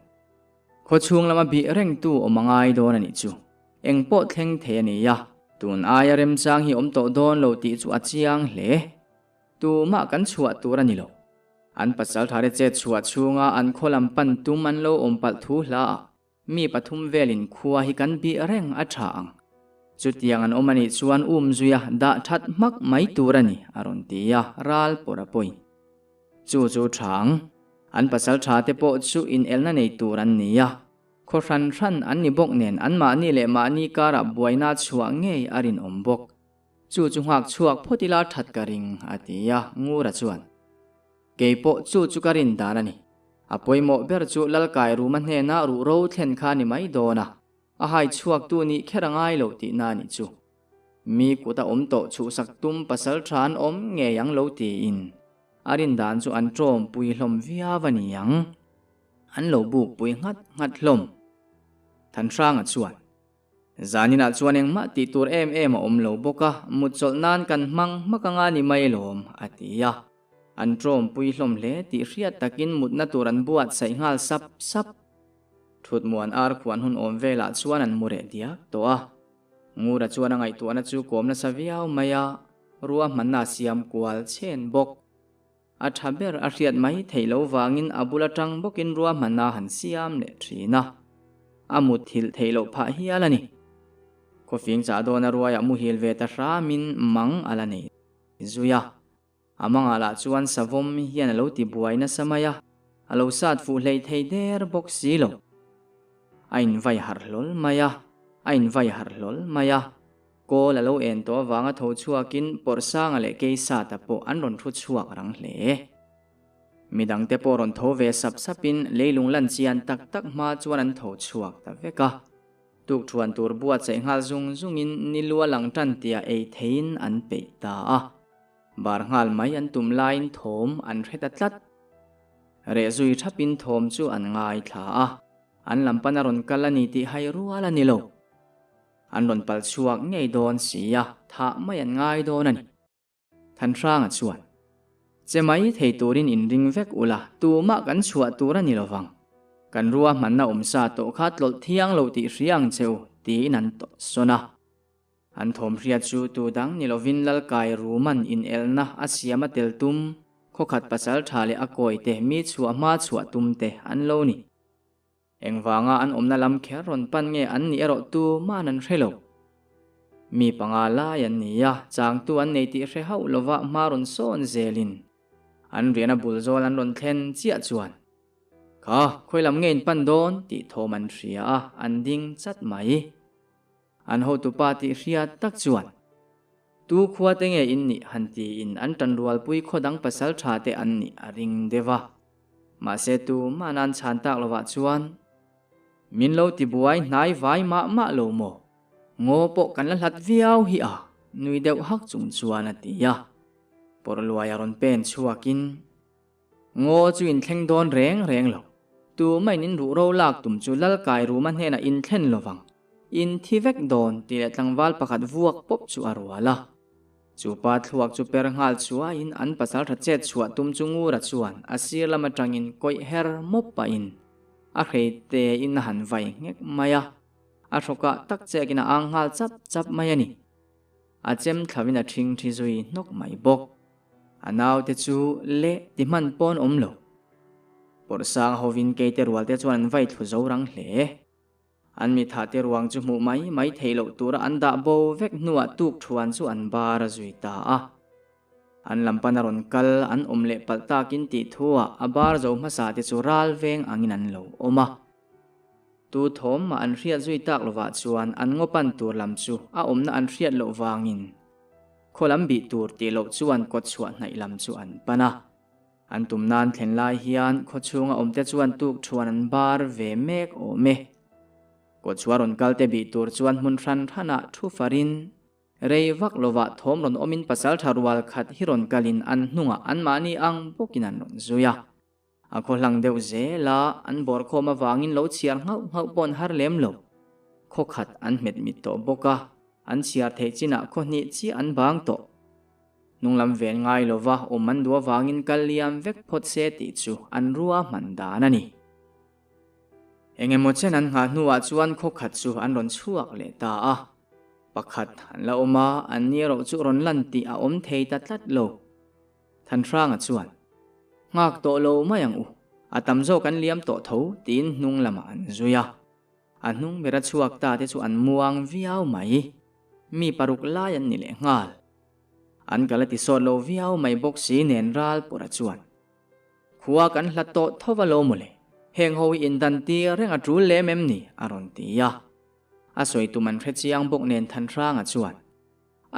Speaker 1: Khawchhung lama bih rengtu awm a ngai dawn a nih chu. Eng pawh thleng thei a ni a, tun aia remchang hi awm tawh dawn lo tih chu a chiang hle. Tumah kan chhuah tur a ni lo. An pasal thare chet chhuah chhunga an khaw lam pan tum an lo awm palh thu hla a, mi pathum velin khua hi kan bih reng a tha ang. Chutiang an awm a nih chuan um zuia dah that hmak mai tur a ni, a rawn ti a, ral pawr a pawi. Chu chu tha ang. An pasal tha te pawh chu inelna nei tur an ni a, khaw hran hran an ni bawk nen anmahni leh mahni karah buaina chhuah ngei a rinawm bawk. Chu chu nghak chhuak phawt ila that ka ring, a ti a, Ngura chuan. Kei pawh chu chu ka rin dan a ni. A pawimawh ber chu Lalkai Ruma hnena ruhro thlen kha ni mai dawn a, a hai chhuaktu nih kher a ngai lo tihna a nih chu. Mi kut a awm tawh chhuhsak tum pasal tha an awm ngei ang lo tiin a rin dan chu an ṭawm pui hlawm viau a ni ang. An lo buk pui nghat nghat hlawm. Thanhranga chuan. Zaninah chuan engmah tih tur em em a awm lo bawk a, mut chawlh nan kan hmang hmak anga ni mai lawm, a ti a. An ṭawmpui hlawm hle tih hriat takin mutna tur an buatsaih nghal sap sap. Thutmuan ar khuan hun awm velah chuan an mu reh diak tawh a. Ngura chuan a ngaihtuahna chu kawm nasa viau mai a, ruahmanna a siam kual chhen bawk. A tha ber a hriat mai theih loh vangin a bul atang bawkin ruahmanna han siam leh thin a, a muthilh theih loh phah hial a ni. Khawfing chah dawna ruaiah muhil ve ta hramin mang a la nei zui a. A mangah lah chuan savawm hian a lo ti buai nasa mai a, a lo sat fuh hleih thei der bawk si lo. A invai harh hlawl mai a, a invai harh hlawl mai a. Kawl a lo en tawh avanga tho chhuakin Pawrhsanga leh Keisata pawh an rawn thu chhuak rang hle. Midangte pawh rawn tho ve sap sapin leilung lan chian tak tak hma chuan an tho chhuak ta vek a. Tukthuan tur buatsaih nghal zung zungin ni lua lang tan tia ei theiin an peih ta a. Bar nghal mai an tum laiin thawm an hre ta tlat. Reh zui thapin thawm chu an ngaithla a. An lam pan a rawn kal a ni tih hai rual a ni lo. An rawn pal chhuak ngei dawn si a, thah mai an ngai dawn a ni. Thanhranga chuan, Che mai thei turin inring vek ula, tumah kan chhuah tur a ni lo vang. Kan ruahmanna awmsa tawh kha tlawlh thiang lo tih hria ang che u, tiin an tawh sawn a. An thawm hriat chu tu dang ni lovin Lalkai Ruman inelna a siam a tel tum, khawkhat pasal tha leh a kawite mi chhuah hma chhuah tum te an lo ni. Engvanga an awmna lam kher rawn pan nge an nih erawh tu man an hre lo. Mi panga lai an ni a, changtu an nei tih hre hauh lova hma rawn sawn zelin an riahna bul zawl an rawn thlen chiah chuan, Kha, khawi lam nge in pan dawn? tih thawm an hria a, an ding chat mai. An hotupa tih hriat tak chuan, Tu khua te nge in nih? han tiin an tanrualpui khaw dang pasal tha te an nih a ring deuh a. Mahse tu mahna an chhan tak lovah chuan, Min lo ti buai hnai vai mah mah lo maw? Ngaw pawh kan la hlat viau hi a, nui deuh hak chung chuan a ti a. Pawrhluai a rawn pen chhuakin, Ngaw chu in thleng dawn reng reng lo. Tumah in ruh ro lak tum chu Lalkai Ruma hnenah in thlen lo vang. In thi vek dawn tih leh tlangval pakhat vuak pawp chu a rual a. Chu pa thluak chu per nghal chuaiin an pasal tha chet chhuah tum chu Ngura chuan a sir lam atangin kawih her mawp pahin a hrei te in a han vai nghek mai a. A hrawkah tak chekin a ang nghal chap chap mai a ni. A chem thlauhin a ṭhingṭhi zui hnawk mai bawk. A naute chu le ti hman pawn awm lo. Pawrhsang hovin keite rualte chuan an vai thlu zo rang hle. An mitha te ruang chu hmuh mai mai theih loh tura an dah bo vek hnuah tuk thuan chu an bar a zui ta a. An lam pana rawn kal an awm leh palh takin tih thuah a bar zo hmasa te chu ral veng angin an lo awm a. Tu thawm mah an hriat zui tak lovah chuan an ngaw pan tur lam chu a awmna an hriat loh vangin khaw lam bih tur tih loh chuan kawt chhuah hnaih lam chu an pan a. An tum nan thlen lai hian khaw chhunga awmte chuan tuk thuan an bar ve mek awm e. Kawt chhuah rawn kalte bih tur chuan hmun hran hranah thu farin rei vak lovah thawm rawn awmin pasaltha rual khat hi rawn kalin an hnungah anmahni ang bawkin an rawn zui a. A khaw hlang deuh zel a, an bawr khawm avangin lo chhiar nghauh nghauh pawh an har lem lo. Khaw khat an hmet mit tawh bawk a, an chhiar theih chinah khaw hnih chiah an bang tawh. Hnunglam ven ngai lova awm an duh avangin kal liam vek phawt se tih chu an rua hman dan a ni. Engemaw chen an nghah hnuah chuan khaw khat chu an rawn chhuak leh ta a. Pakhat an la awm a, an ni erawh chu rawn lan tih a awm thei ta tlat lo. Thanhranga chuan, Nghak tawh lo mai ang u, a tam zawk an liam tawh tho, tiin hnung lamah an zui a. A hnung bera chhuak ta te chu an muang viau mai. Mi paruk lai an ni leh nghal. An kal a ti sawt lo viau mai bawk si nen ral pawrha chuan, Khua kan hlat tawh tho va lo mawle, heng ho hi indan tir reng a tul lem em ni? a rawn ti a. A sawi tum an hre chiang bawk nen Thanhranga chuan,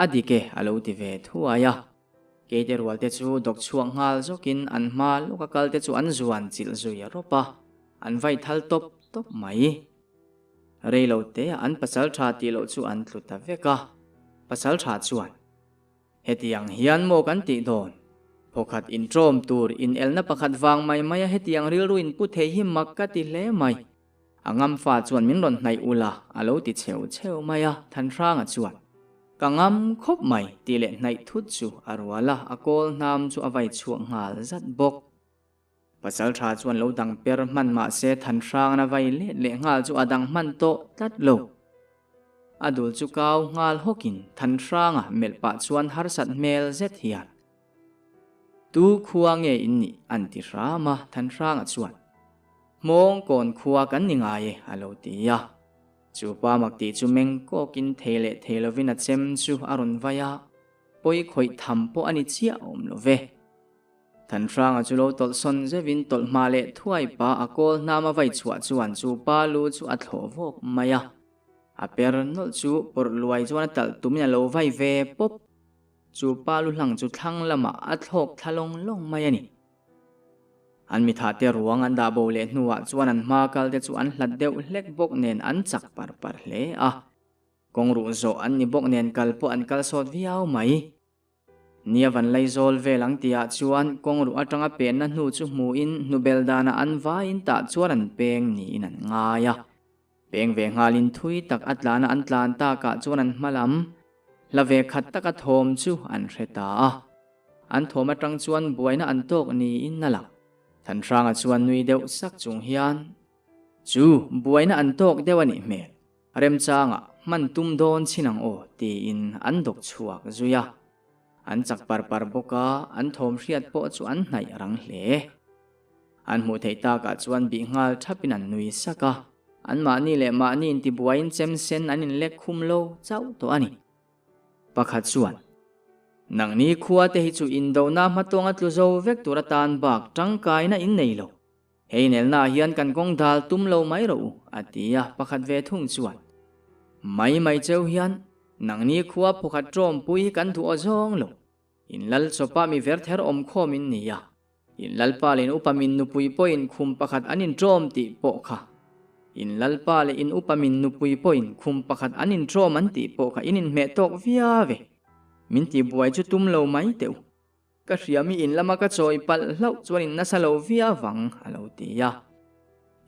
Speaker 1: A dik e, a lo ti ve thuai a. Keite rualte chu dawk chhuak nghal zawkin an hma lawka kalte chu an zuan chilh zui a rawp a, an vai thal tawp tawp mai. Rei lo te an pasal tha tih loh chu an tlu ta vek a, pasal tha chuan, Hetiang hian maw kan tih dawn? Phawkhat intrawm tur inelna pakhat vang mai maia hetiang rilru inpu thei hi mak ka ti hle mai. A ngamfa chuan min rawn hnaih ula a lo ti cheu cheu mai a, Thanhranga chuan, Ka ngam khawp mai tih leh hnaih thut chu a rual a, a kawl hnam chu a vai chhuak nghal zat bawk. Pasaltha chuan lo dang per hman mah se Thanhrangan a vai let leh nghal chu a dang hman tawh tlat lo. A dul chu kau nghal hawkin Thanhranga melh pah chuan harsat hmel zet hian, Tu khua nge in nih? an ti hram a, Thanhranga chuan, Hmawng kawn khua kan ni ngai e, a lo ti a. Chu pa mak tih chu meng kawkin thei leh thei lovin a chem chu a rawn vai a, pawi khawih tham pawh a ni chiah awm lo ve. Thanhranga chu lo tawlh sawn zeuhin tawlh hma leh thuai pa a kawl hnam a vai chhuah chuan chu pa lu chu a thlawh vawk mai a. A per nawlh chu pawrh luai chuan a talh tumin a lo vai ve pawp. Chu pa lu hlang chu thlang lamah a thlawk thla lawng lawng mai a ni. An mithate ruang an dah bo leh hnuah chuan an hma kalte chu an hlat deuh hlek bawk nen an chak par par hle a. Kawng ruh zawh an ni bawk nen kal pawh an kal sawt viau mai. Nia van Laizawl vel ang tihah chuan kawng ruh atanga penna hnu chu hmuhin hnubel danah an vaiin tah chuan an peng niin an ngai a. Peng ve nghalin thui tak a tlana an tlan takah chuan an hma lam hla ve khat taka thawm chu an hre ta a. An thawm atang chuan buaina an tawk niin a lang. Thanhranga chuan nui deuh sak chung hian, Chu, buaina an tawk deuh a nih hmel. Remchangah hman tum dawn chin ang aw tiin an dawk chhuak zui a. An chak par par bawk a, an thawm hriat pawh chu an hnaih rang hle. An hmuh theih takah chuan bih nghal thapin an nui sak a, anmahni leh mahni intibuaiin chem sen an inlek khum lo chauh tawh a ni. Pakhat chuan, Nangni khua te hi chu indona hmatawnga tlu zo vek tur atan bak tangkaina in nei lo. Hei inelnaah hian kan kawng dal tum lo mai rawh u, a ti a, pakhat ve thung chuan, Mai mai cheu hian nangni khua phawkhat tawmpui hi kan duh aw zawng lo. In lal chawpa mi ver ther awm khawm in ni a, in lalpa leh in upa min nupui pawhin khum pakhat an inṭawm tih pawh kha. In lalpa leh in upa min nupui pawhin khum pakhat an inṭawm an tih pawh kha in inhmeh tawk viau e. Min tihbuai chu tum lo mai teh u. Ka hria mi in lama ka chawi palh hlauh chuan in nasa lo viau ang, a lo ti a.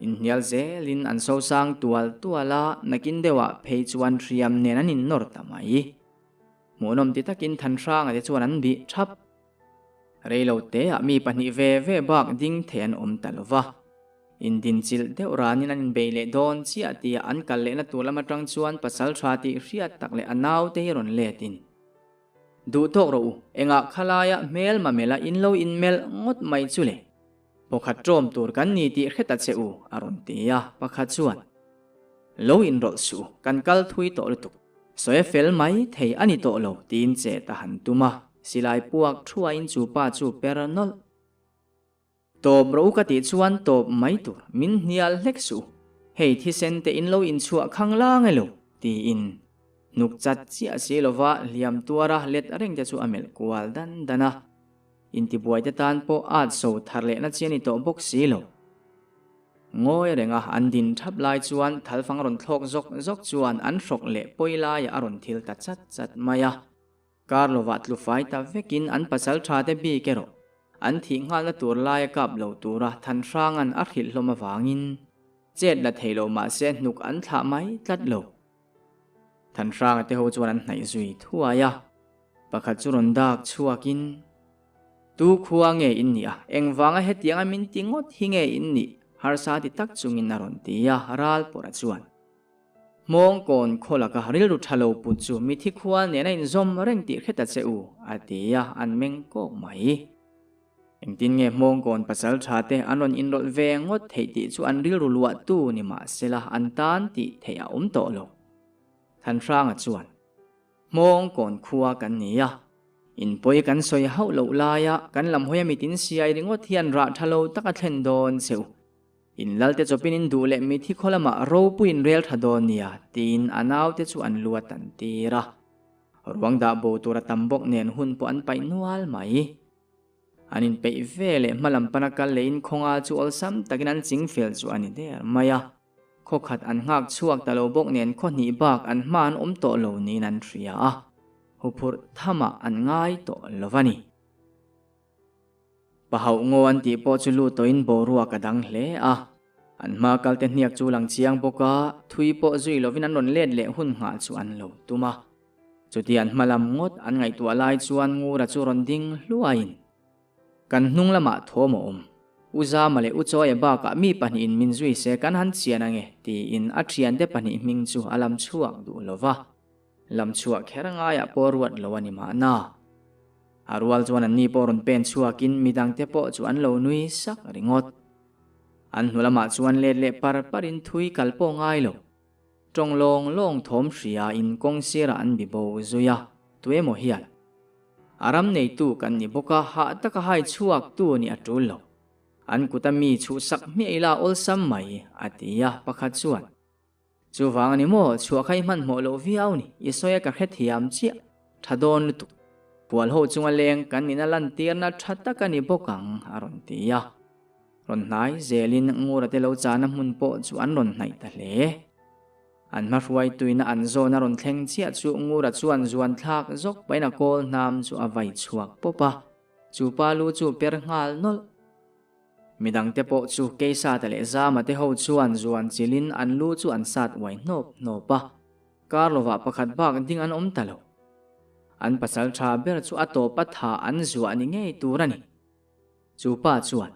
Speaker 1: Inhnial zelin an sosang tual tual a, nakin deuhah phei chuan hriam nen an innawr ta mai. Hmuhnawm ti takin Thanhranga te chuan an bih thap. Reilo teah mi pahnih ve ve bak ding thei an awm ta lo va. Indinchilh deuh ranin an inbei leh dawn chiah tia an kal lehna tur lam atang chuan pasal tha tih hriat tak leh a naute hi rawn let in. Duh tawk rawh u, engah khalaia hmelma mela in lo inmelh ngawt mai chu le? Pakhat ṭawm tur kan ni tih hre ta che u, a rawn ti a, pakhat chuan, Lo inrawlh suh u, kan kal thui tawh lutuk. Sawi fel mai thei a ni tawh lo, tiin chet a han tum a, silai puak thuaiin chu pa chu per nawlh. Tawp rawh u ka tih chuan tawp mai tur, min hnial hlek suh u, hei thisen te in lo inchhuah khang lang e lo, tiin hnuk chat chiah si lova hliam tuara let reng te chu a melh kual dan dan a. Intibuai te tan pawh at so thar lehna chi a ni tawh bawk si lo. Ngawi renga an din thap lai chuan thalfang rawn thlawk zawk zawk chuan an hrawk leh pawi laiah a rawn thil ta chat chat mai a. Kar lovah tlu fai ta vekin an pasal tha te bik erawh an thih nghalna tur laia kap lo tura Thanhranga'n a hrilh hlawm avangin chet la thei lo mahse hnuk an thlah mai tlat lo. Thanhranga te ho chuan an hnaih zui thuai a, pakhat chu rawn dak chhuakin, Tu khua nge in nih a, engvanga hetianga min ti ngawt hi nge in nih? harsa ti tak chungin a rawn ti a, Ralpawrha chuan. Hmawngkawn khaw laka rilru tha lo put chu mithi khua nena inzawm reng tih hre ta che u, a ti a, an meng kawk mai. Engtin nge Hmawngkawn pasal tha te an rawn inrawlh ve ngawt theih tih chu an rilru luah tu ni mahsela an tan tih theih a awm tawh lo. Thanhranga chuan, Hmawngkawn khua kan ni a, inpawi kan sawi hauh loh laia kan lam hawi a mitin siai ringawt hian rah tha lo tak a thlen dawn che u. In lalte chawpin in duh leh mithi khaw lamah ropuiin rel tha dawn nia, tiin a naute chu an lu a tan tir a. Ruang dah bo tur a tam bawk nen hun pawh an paih nual mai. An inpeih ve leh hma lam pana kal leh in khawnga chu awlsam takin an ching fel chu a ni der mai a. Khaw khat an nghak chhuak ta lo bawk nen khaw hnih bak an hma an awm tawh lo niin an hria a, huphurh thamah an ngai tawh lo va ni. Pa hauh ngaw an tih pawh chu lut tawhin boruak a dang hle a. An hma kalte hniak chu lang chiang bawk a, thui pawh zui lovin an rawn let leh hun nghah chu an lo tum a. Chuti an hma lam ngawt an ngaihtuah lai chuan Ngura chu rawn ding hluaiin, Kan hnung lamah thawm a awm. U Zama leh U Chawia bakah mi pahnihin min zui se kan han chian ange, tiin a thiante pahnih hming chu a lam chhuak duh lo va. Lam chhuah kher ngaiah pawh ruat lo a ni mahna. A rual chuan anni pawh rawn pen chhuakin midangte pawh chu an lo nui sak ringawt. An hnu lamah chuan let leh par parin thui kal pawh ngai lo. Tawng lawng lawng thawm hria in kawng sirah an bi bo zui a, tuemaw hian a ram neitu kan ni bawk a, hah taka hai chhuak tu nih a tul lo. An kuta mi chhuhsak hmiah ila awlsam mai, a ti a, pakhat chuan. Chuvang a ni maw, chhuah kha i hmanhmawh loh viau ni, i sawi a ka hrethiam chiah, tha dawn lutuk. Pual ho chunga leng kan nihna lantirna tha tak a ni bawk ang, a rawn ti a. Rawn hnai zelin Ngura te lo chahna hmun pawh chu an rawn hnaih ta hle. An hma hruaituina an zawn a rawn thleng chiah chu Ngura chuan zuan thlak zawk pahin a kawl hnam chu a vai chhuak pawp a, chu pa lu chu per nghal nawlh. Midangte pawh chu Keisata leh Zama te ho chuan zuan chilin an lu chu an sat uai hnawp hnawp a, kar lovah pakhat bak ding an awm ta lo. An pasal tha ber chu a tawp a tha an zuah ni ngei tur a ni. Chu pa chuan,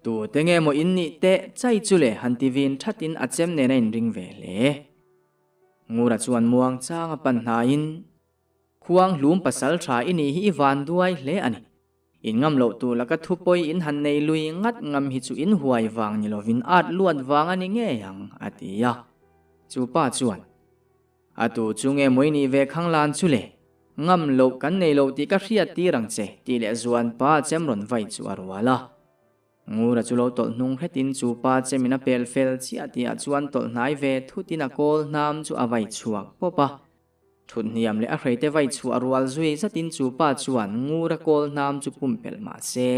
Speaker 1: Tu te nge maw in nih teh chai chu le han ti vin thatin a chem nen a inring ve hle. Ngura chuan muang chang a pan hnaiin, Khuang hlum pasal tha i nih hi i van duai hle a ni. In ngam loh tur laka thu pawi in han nei lui ngat ngam hi chu in huai vang ni lovin at luat vang a ni ngei ang, a ti a. Chu pa chuan, A tu chu nge mawi nih ve khang lan chu le? Ngam loh kan nei loh tih ka hriat tir ang che, tih leh zuan pa chem rawn vai chu a rual a. Ngura chu lo tawlh hnung hretin chu pa chemin a pel fel chiah tihah chuan tawlh hnai ve thutin a kawl hnam chu a vai chhuak pawp a. Thut hniam leh a hreite vai chhuah rual zui zatin chu pa chuan Ngura kawl hnam chu pumpelh mah se,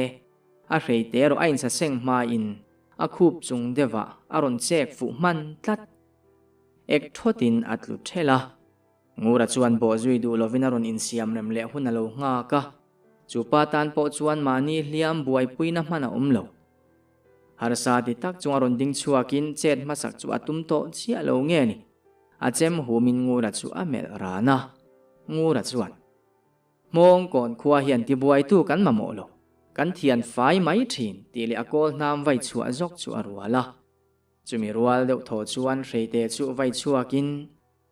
Speaker 1: a hreite erawh a insaseng hmain a khup chung deuhah a rawn chek fuh hman tlat. Ek thawtin a tlu ṭhelh a. Ngura chuan bawh zui duh lovin a rawn insiam rem leh hun a lo nghak a, chu pa tan pawh chuan mahni hliam buaipuina hman a awm lo. Harsa ti tak chung a rawn ding chhuakin chet hmasak chu a tum tawh chiah lo nge ni? A chem humin Ngura chu a melh ran a. Ngura chuan, Hmawngkawn khua hian tibuaitu kan mamawh lo. Kan thian fai mai thin, tih leh a kawl hnam vai chhuah zawk chu a rual a. Chumi rual deuh thaw chuan Hreite chu vai chhuakin.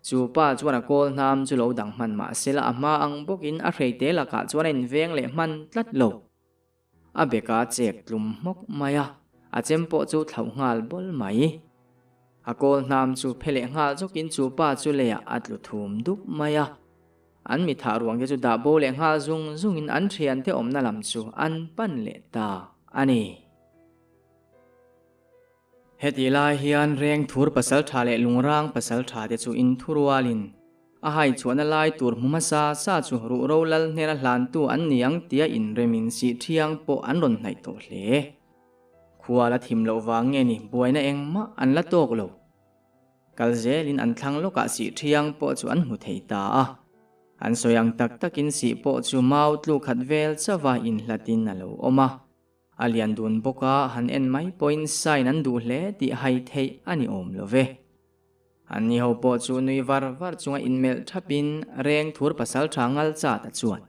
Speaker 1: Chu pa chuan a kawl hnam chu lo dang hman mah sela a hma ang bawkin a hreite lakah chuan a inveng leh hman tlat lo. A beka chek tlum hmawk mai a, a chem pawh chu thlauh nghal bawl mai. A kawl hnam chu phe leh nghal zawkin chu pa chu leiah a tlu thum dup mai a. An mi thah ruang te chu dah bo leh nghal zung zungin an thiante awmna lam chu an pan leh ta a ni. Hetih lai hian Rengthur pasaltha leh Lungrang pasaltha te chu inthurualin a hai chhuahna lai tur hmu hmasa sa chu ruhro lal hnena hlantu an ni ang tia inremin sih thiang pawh an rawn hnaih tawh hle. Khua la thim loh vang nge ni buaina engmah an la tawk lo. Kal zelin an thlang lawkah sih thiang pawh chu an hmu thei ta a. An sawi ang tak takin sih pawh chu mau tluk khat vel chauha inhlatin a lo awm a. A lian dun bawk a, han en mai pawhin sign an duh hle tih hai theih a ni awm lo ve. Anni ho pawh chu nui var var chunga inmelh thapin reng thur pasal tha ngal chat a chuan.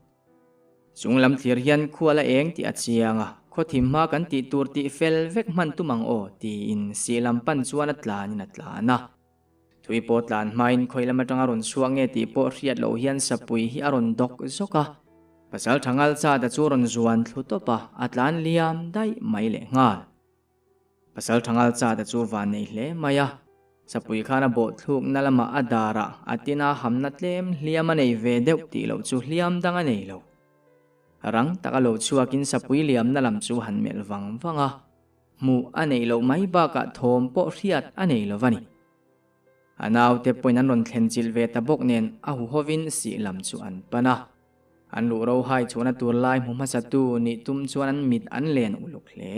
Speaker 1: Chung lam thlir hian khual a eng tih a chiang a, khaw thim hma kan tih tur tih fel vek hman tum ang aw tiin sih lam pan chuan a tlanin a tlan a. Thui pawh tlan hmain khawi lam atanga rawn chhuak nge tih pawh hriat loh hian sapui hi a rawn dawk zawk a. Pasal tha ngal chat a chu rawn zuan thlu tawp a, a tlan liam daih mai leh nghal. Pasal tha ngal chat a chu van nei hle mai a, sapui khan a bawh thlukna lamah a dar a, a tina hamna tlem hliam a nei ve deuh tih loh chu hliam dang a nei lo. Rang taka lo chhuakin sapui liamna lam chu han melh vang vang a, hmuh a neih loh mai bakah thawm pawh hriat a nei lo va ni. A naute pawhin an rawn thlen chilh ve ta bawk nen a huhovin sih lam chu an pan a. An luh ro hai chhuahna tur lai hmu hmasatu nih tum chuan an mit an len uluk hle.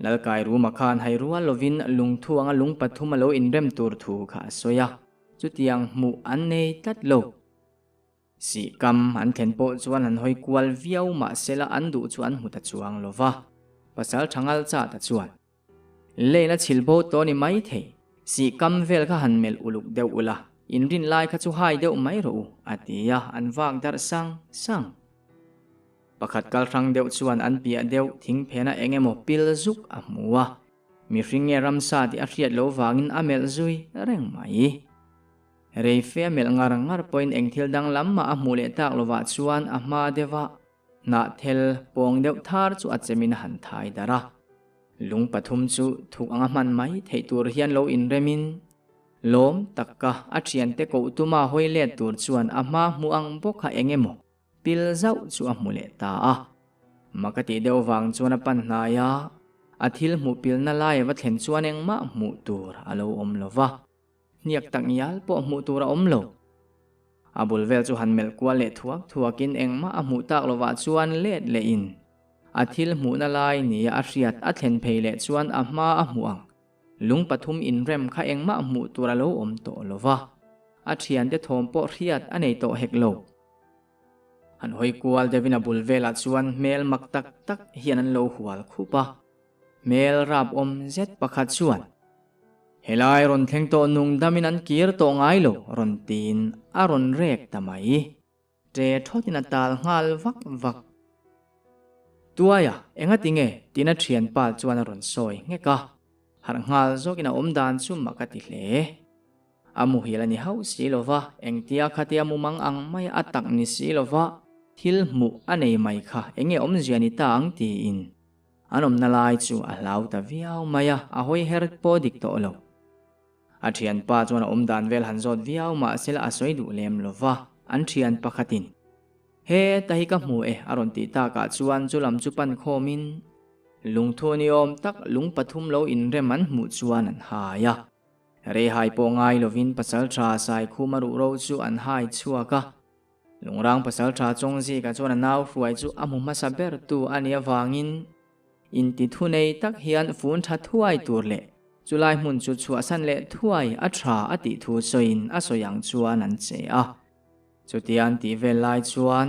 Speaker 1: Lalkai Ruma khan hai rual lovin lungthu anga lung pathum a lo inrem tur thu kha a sawi a, chutiang hmuh an nei tlat lo. Sihkam an thlen pawh chuan an hawi kual viau mahsela an duh chu an hmu ta chuang lo va, pasal tha ngal chat a chuan. Lane a chhil bo tawh ni mai thei, sihkam vel kha han melh uluk deuh ula, inrin lai kha chu hai deuh mai rawh u, a ti a, an vak darh sang sang. Pakhat kal hrang deuh chuan an piah deuh thing phena eng emaw pil zuk a hmu a, mihring nge ramsa tih a hriat loh vangin a melh zui reng mai. Reife a melh ngar ngar pawhin eng thil danglam mah a hmuh leh tak lovah chuan a hma deuh a, hnahthel pawng deuh thar chu a chemin a han thai darh a. Lung pathum chu thuk anga hman mai theih tur hian lo inremin, lawm taka a thiante koh tuma hawi let tur chuan a hma hmuh ang bawk kha eng emaw pil zauh chu a hmu leh ta a. Mak a tih deuh vang chuan a pan hnai a, a thil hmuh pilna lai a va thlen chuan engmah hmuh tur a lo awm lo va. Hniak tak ngial pawh hmuh tur a awm lo. A bul vel chu han melh kual leh thuak thuakin engmah a hmuh tak lovah chuan let lehin a thil hmuhna lai nia a hriat a thlen phei leh chuan a hma a hmuh ang. Lung pathum inrem kha engmah hmuh tur a lo awm tawh lo va, a thiante thawm pawh hriat a nei tawh hek lo. Han hawi kual deuhin a bul velah chuan hmel mak tak tak hian an lo hual khup a. Hmel rap awm zet pakhat chuan, Helai rawn thleng tawh nung damin an kir tawh ngai lo rawn tiin a rawn rek ta mai. Ṭe thawtin a tal nghal vak vak. Tuaia, engati nge? tiin a ṭhianpa chuan a rawn sawi nghek a. Harh nghal zawkin a awm dan chu mak a ti hle. A muhil a ni hauh si lo va, engtia khatia mumang ang mai a tak ni si lo va, thil hmuh a nei mai kha enge awmzia ni ta ang tiin. An awmna lai chu a hlau ta viau mai a, a hawi her pawh dik tawh lo. A thianpa chuan a awm dan vel han zawt viau mahsela a sawi duh lem lo va, an thian pakhatin, He ta hi ka hmu e a rawn tih takah chuan chu lam chu pan khawmin lungthu ni awm tak lung pathum lo inrem an hmuh chuan an hai a. Reihai pawh ngai lovin pasaltha Saikhuma ruhro chu an hai chhuak a. Lungrang pasaltha Chawngzika chuan a nau hruai chu a hmu hmasa ber tu a nih avangin inti thunei tak hian fun tha thuai tur leh chulai hmun chu chhuahsan leh thuai a tha a tih thu sawiin a sawi ang chuan an che a. Chutia an tih vel lai chuan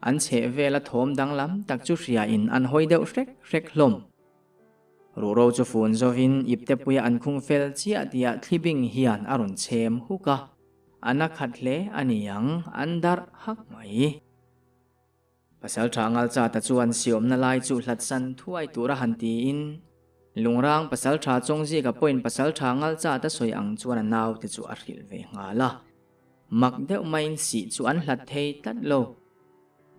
Speaker 1: an chheh vela thawm danglam tak chu hriain an hawi deuh hrek hrek hlawm. Ruhro chu fun zovin iptepuia an khung fel chiah tihah thlibing hian a rawn chhem huk a. A na khat hle a ni ang, an darh hak mai. Pasal tha Ngalchata chuan siawmna lai chu hlatsan thuai tura han tiin. Lungrang pasaltha Chawngzika pawhin pasaltha Ngalchata sawi ang chuan a naute chu a hrilh ve nghal a. Mak deuh maiin sih chu an hlat thei tlat lo.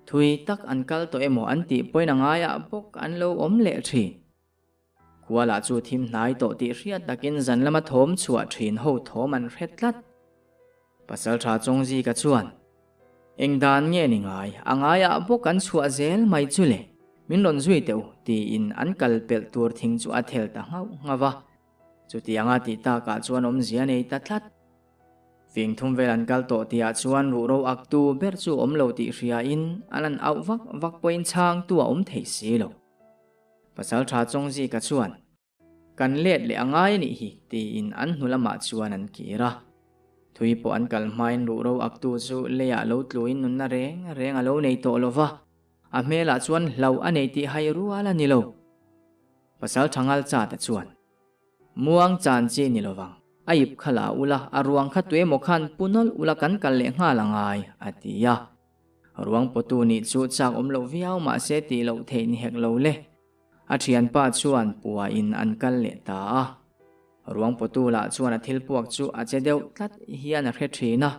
Speaker 1: Thui tak an kal tawh emaw an tih pawhin a ngaiah bawk an lo awm leh thin. Khua lah chu thim hnai tawh tih hriat takin zan lama thawm chhuah thin ho thawm an hre tlat. Pasaltha Chawngzika chuan, Eng dan nge ni ngai, a ngaiah bawk an chhuah zel mai chu le, min rawn zui teh u, tiin an kal pelh tur thing chu a thel ta nghauh nghauh a. Chutianga tih takah chuan awmzia nei ta tlat. Fing thum vel an kal tawh tihah chuan ruhro ak tu ber chu awm lo tih hriain an an auh vak vak pawhin chhangtu a awm thei si lo. Pasaltha Chawngzika chuan, Kan let leh a ngai a nih hi, tiin an hnu lamah chuan an kir a. Thui pawh an kal hmain ruhro ak tu chu leiah lo tluin nunna reng reng a lo nei tawh lo va, a hmelah chuan hlauh a nei tih hai rual a ni lo. Pasaltha Ngalchata chuan, Muang chan chi ni lovang, a ip kha la ula, a ruang kha tuemaw khan pu nawlh ula kan kal leh nghal a ngai, a ti a. Ruang pawtu nih chu chak awm loh viau mahse tih loh theih ni hek lo le. A thianpa chuan puain an kal leh ta a. Ruang pawtu lah chuan a thil puak chu a che deuh tlat hian a hre thin a.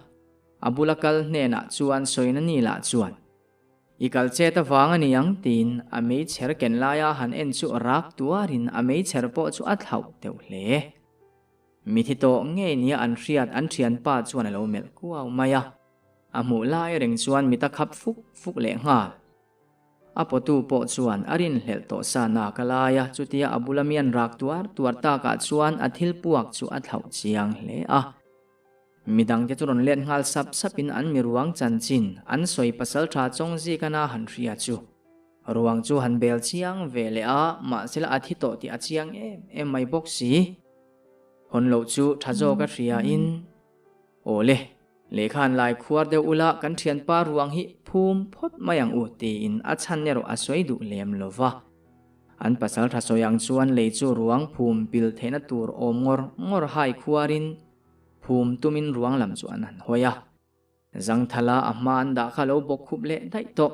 Speaker 1: A bula kal hnenah chuan sawina ni lah chuan, I kal chet avang a ni ang tiin a meichher ken laia han en chu rak tuarin a meichher pawh chu a thlauh deuh hle. Mithi tawh ngei nia an hriat an thianpa chuan a lo melh kuau mai a, a hmuh lai reng chuan mit a khap fuk fuk leh nghal. A pawtu pawh chuan a rinhlelh tawh sa nak a lai a, chutia a bula mi an rak tuar tuar takah chuan a thil puak chu a thlauh chiang hle a. Midangte chu rawn let nghal sap sapin an mi ruang chanchin an sawi pasaltha Chawngzikana han hria chu ruang chu han bel chiang ve leh a, mahsela a thi tawh tih a chiang em em mai bawk si. Hawn loh chu tha zawk a hriain, Aw le, lehkha an lai khuar deuh ula kan thianpa ruang hi phum phawt mai ang u tiin a chhan erawh a sawi duh lem lo va. An pasaltha sawi ang chuan lei chu ruang phum pil theihna tur awm ngawr ngawr hai khuarin, Phum tumin ruang lam chu an han hawi a, Zangthala a hma an dah kha lo bawk khup leh daih tawh.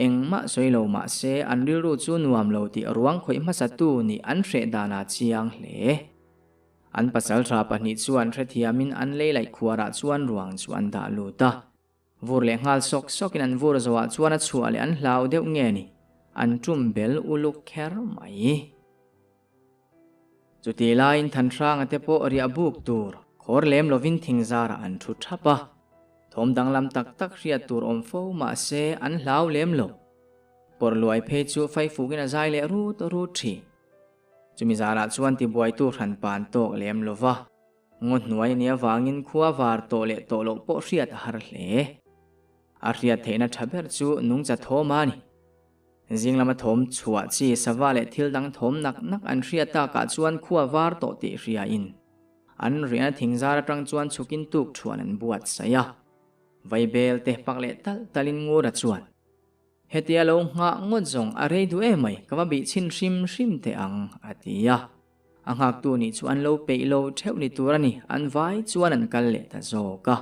Speaker 1: Engmah sawi lo mah se an rilru chu nuam lo tih ruang khawih hmasatu nih an hreh danah chiang hle. An pasaltha pahnih chuan hrethiamin an lei laih khuarah chuan ruang chu an dah lut a. Vur leh nghal sawk sawkin an vur zawhah chuan a chhuah leh an hlau deuh nge ni, an tum bel uluk kher mai. Chutih laiin Thanhranga te pawh riah buk tur khawr lem lovin thingzarah an thu thap a, thawm danglam tak tak hriat tur awm fo mah se an hlau lem lo. Pawrh luai phei chu faifukin a zai leh rut rut thin. Chumi zarah chuan tibuaitu hran pan tawk lem lo va. Ngaw hnuai a nih avangin khua var tawh leh tawh loh pawh hriat a har hle. A hriat theihna tha ber chu nungcha thawm a ni. Zing lama thawm chhuah chi sava leh thil dang thawm nak nak an hriat takah chuan khua var tawh tih hriain an riahna thingzar atang chuan chhukin tuk thuan an buatsaih a. Vaibel te pak leh talh talhin Ngura chuan, Hetia lo nghah ngawt zawng a rei duh em mai, ka va bih chhin hrim hrim teh ang, a ti a. A nghaktu nih chu an lo peih lo theuh ni tur a ni, an vai chuan an kal leh ta zawk a.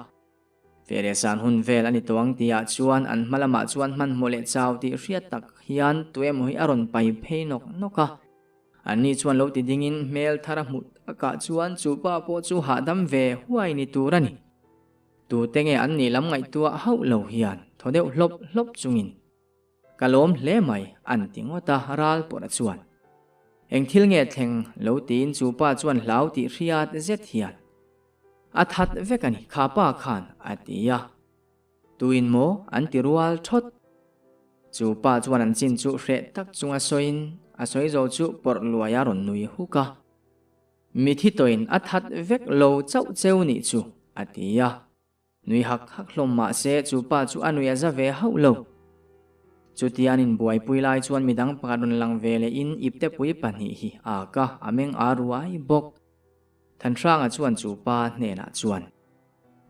Speaker 1: Feh san hun vel a ni tawh ang tihah chuan an hma lamah chuan hmanhmawh leh chau tih hriat tak hian tuemaw hi a rawn pai phei nawk nawk a. Anni chuan lo ti dingin hmel thar a hmuh takah chuan chu pa pawh chu hahdam ve huai ni tur a ni. Tute nge an nih lam ngaihtuah hauh lo hian thaw deuh hlawp hlawp chungin, Ka lawm hle mai, an ti ngawt a, ral pawrh a chuan. Eng thil nge thleng lo tiin chu pa chuan hlau tih hriat zet hian, A that vek a ni, kha pa khan, a ti a. Tuin maw? an ti rual thawt. Chu pa chuan an chin chu hreh tak chunga sawiin a sawi zo chu pawrh luai a rawn nui huk a. Mithi tawhin a that vek lo chauh cheu nih chu, a ti a. Nui hak hak hlawm mah se chu pa chu a nui a za ve hauh lo. Chutia an inbuaipui lai chuan midang pakhat rawn lang ve lehin iptepui pahnih hi a ak a, a meng a ruai bawk. Thanhranga chuan chu pa hnenah chuan,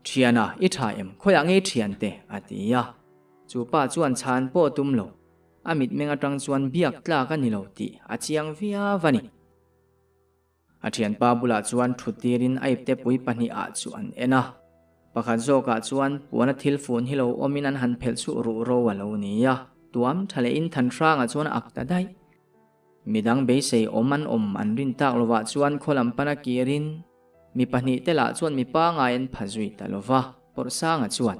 Speaker 1: Thiana, i tha em? Khawiah ngei thiante? a ti a. Chu pa chuan chhan pawh tum lo. A mitmeng atang chuan biak tlak a ni lo tih a chiang viau a ni. A thianpa bulah chuan thut tirin a ipte pui pahnih ah chu an en a. Pakhat zawkah chuan puana thil fun hi lo awmin an han phelh chu ruh ro a lo ni a, tuam tha lehin Thanhranga chuan a ak ta daih. Midang beisei awm an awm an rin tak lovah chuan khaw lam pana kirin mi pahnihte lah chuan mi pangai an pha zui ta lova, Pawrhsanga chuan,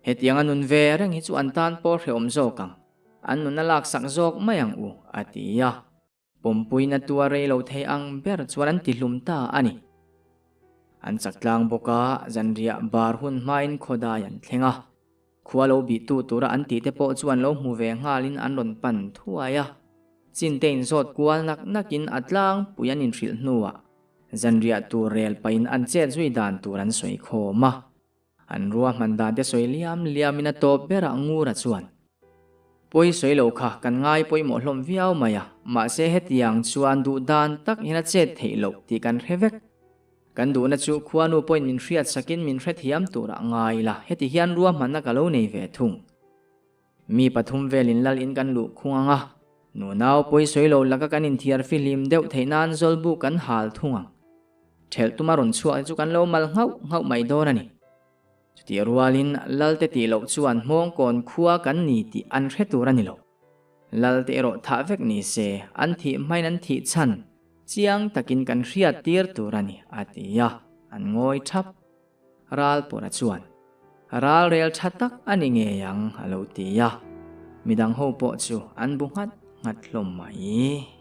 Speaker 1: Hetiang a nun ve reng hi chu an tan pawh hrehawm zawk ang, an nun a laksak zawk mai ang u, a ti a. Pawmpuina tua rei lo thei ang ber chuan an tihlum ta a ni. An chak tlang bawk a, zanriah bar hun hmain khawdai an thleng a. Khua lo bihtu tura an tihte pawh chu an lo hmu ve nghalin an rawn pan thuai a. Chinte inzawt kual nak nakin a tlangpui an inhrilh hnuah zanriah tur rel pahin an chet zui dan tur an sawi khawm a. An ruahman dan te sawi liam liamin a tawp berah Ngura chuan, Pawi sawi lo kha kan ngai pawimawh hlawm viau mai a, mahse hetiang chuan duh dan tak hian a chet theih loh tih kan hre vek. Kan duhna chu khuanu pawhin min hriat sakin min hrethiam turah ngai la, heti hian ruahmanna ka lo nei ve thung. Mi pathum velin lal in kan luh khung ang a, nunau pawi sawi lo laka kan inthiar fihlim deuh theih nan zawlbu kan hal thung ang. Ṭhelh tuma rawn chhuak te chu kan lo mal nghauh nghauh mai dawn a ni. Chutih rualin Lalte tih loh chuan hmawngkawn khua kan ni tih an hre tur a ni lo. Lalte erawh thah vek ni se, an thih hmain an thih chhan chiang takin kan hriat tir tur a ni, a ti a, an ngawi ṭhap. Ralpawra chuan, Ral rel tha tak a ni ngei ang, a lo ti a. Midang ho pawh chu an bu nghat nghat hlawm mai.